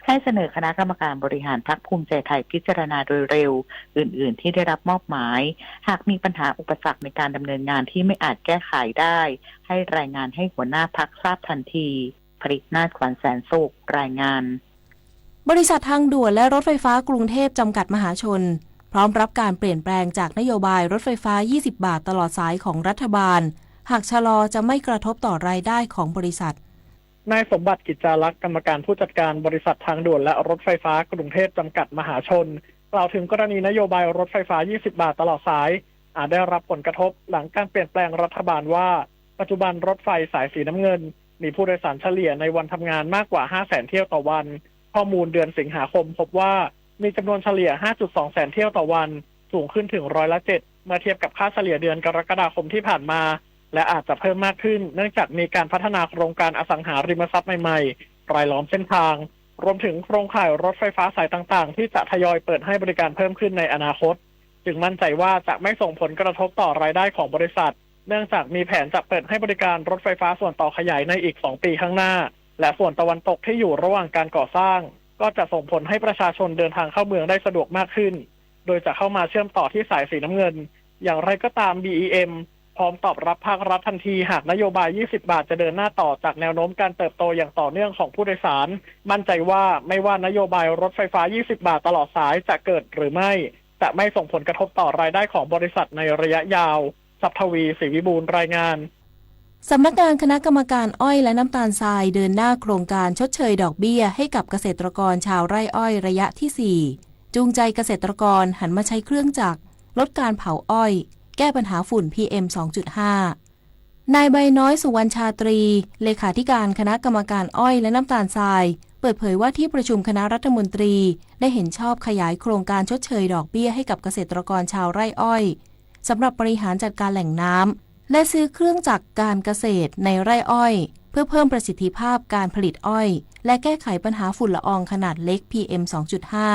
ให้เสนอคณะกรรมการบริหารพรรคภูมิใจไทยพิจารณาโดยเร็ว อื่นๆ ที่ได้รับมอบหมาย หากมีปัญหาอุปสรรคในการดำเนินงานที่ไม่อาจแก้ไขได้ ให้รายงานให้หัวหน้าพรรคทราบทันที ผลิตนาถ ขวัญแสนสุข รายงาน บริษัททางด่วนและรถไฟฟ้ากรุงเทพจำกัดมหาชน พร้อมรับการเปลี่ยนแปลงจากนโยบายรถไฟฟ้า ยี่สิบบาทตลอดสายของรัฐบาล หากชะลอจะไม่กระทบต่อรายได้ของบริษัท นายสมบัติ กิจจารักษ์ กรรมการผู้จัดการบริษัททางด่วนและรถไฟฟ้ากรุงเทพจำกัดมหาชน กล่าวถึงกรณีนโยบายรถไฟฟ้า ยี่สิบบาทตลอดสาย อาจได้รับผลกระทบหลังการเปลี่ยนแปลงรัฐบาลว่า ปัจจุบันรถไฟสายสีน้ำเงิน มีผู้โดยสารเฉลี่ยในวันทำงานมากกว่า ห้าแสนเที่ยวต่อวัน ข้อมูลเดือนสิงหาคมพบว่า มีจำนวนเฉลี่ย ห้าจุดสองแสนเที่ยวต่อวัน สูงขึ้นถึงร้อยละเจ็ด เมื่อเทียบกับค่าเฉลี่ยเดือนกรกฎาคมที่ผ่านมา และอาจจะเพิ่มมากขึ้น เนื่องจากมีการพัฒนาโครงการอสังหาริมทรัพย์ใหม่ๆ รายล้อมเส้นทาง รวมถึงโครงข่ายรถไฟฟ้าสายต่างๆ ที่จะทยอยเปิดให้บริการเพิ่มขึ้นในอนาคต จึงมั่นใจว่าจะไม่ส่งผลกระทบต่อรายได้ของบริษัท เนื่องจากมีแผนจะเปิดให้บริการรถไฟฟ้าส่วนต่อขยายในอีกสองปีข้างหน้า และส่วนตะวันตกที่อยู่ระหว่างการก่อสร้าง ก็จะส่งผลให้ประชาชนเดินทางเข้าเมืองได้สะดวกมากขึ้น โดยจะเข้ามาเชื่อมต่อที่สายสีน้ำเงิน อย่างไรก็ตาม บีอีเอ็ม พร้อมตอบรับภาครัฐทันที หากนโยบาย ยี่สิบบาท จะเดินหน้าต่อจากแนวโน้มการเติบโตอย่างต่อเนื่องของผู้โดยสาร มั่นใจว่าไม่ว่านโยบายรถไฟฟ้า ยี่สิบบาท ตลอดสาย จะเกิดหรือไม่ จะไม่ส่งผลกระทบต่อรายได้ของบริษัทในระยะยาว ทรัพย์ทวี ศรีวิบูลย์ รายงาน สำนักงานคณะกรรมการอ้อยและน้ำตาลทรายเดินหน้าโครงการชดเชยดอกเบี้ยให้กับเกษตรกรชาวไร่อ้อยระยะที่ สี่ จูงใจเกษตรกรหันมาใช้เครื่องจักร ลดการเผาอ้อย แก้ปัญหาฝุ่น พีเอ็ม สองจุดห้า นายใบน้อย สุวรรณชาตรี เลขาธิการคณะกรรมการอ้อยและน้ำตาลทราย เปิดเผยว่าที่ประชุมคณะรัฐมนตรีได้เห็นชอบขยายโครงการชดเชยดอกเบี้ยให้กับเกษตรกรชาวไร่อ้อย สำหรับบริหารจัดการแหล่งน้ำ และซื้อเครื่องจักรการเกษตรในไร่อ้อย เพื่อเพิ่มประสิทธิภาพการผลิตอ้อย และแก้ไขปัญหาฝุ่นละอองขนาดเล็ก พีเอ็ม สองจุดห้า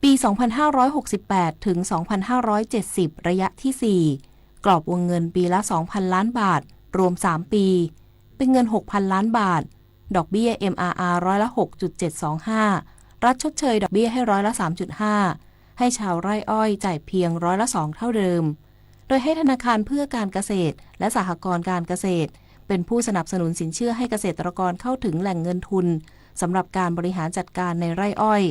ปี สองพันห้าร้อยหกสิบแปด ถึง สองพันห้าร้อยเจ็ดสิบ ระยะที่ สี่ กรอบวงเงินปีละ สองพัน ล้านบาท รวม สาม ปี เป็นเงิน หกพัน ล้านบาท ดอกเบี้ย เอ็มอาร์อาร์ ร้อยละ หกจุดเจ็ดสองห้า รัฐชดเชยดอกเบี้ยให้ร้อยละ สามจุดห้า ให้ชาวไร่อ้อยจ่ายเพียงร้อยละ สอง เท่าเดิม โดยให้ธนาคารเพื่อการเกษตร และสหกรณ์การเกษตร เป็นผู้สนับสนุนสินเชื่อให้เกษตรกรเข้าถึงแหล่งเงินทุนสำหรับการบริหารจัดการในไร่อ้อย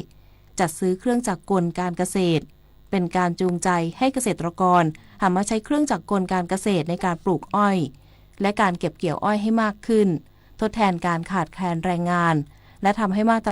จัดซื้อเครื่องจักรกลการเกษตร เป็นการจูงใจให้เกษตรกรหันมาใช้เครื่องจักรกลการเกษตรในการปลูกอ้อย และการเก็บเกี่ยวอ้อยให้มากขึ้น ทดแทนการขาดแคลนแรงงาน และทำให้มาตร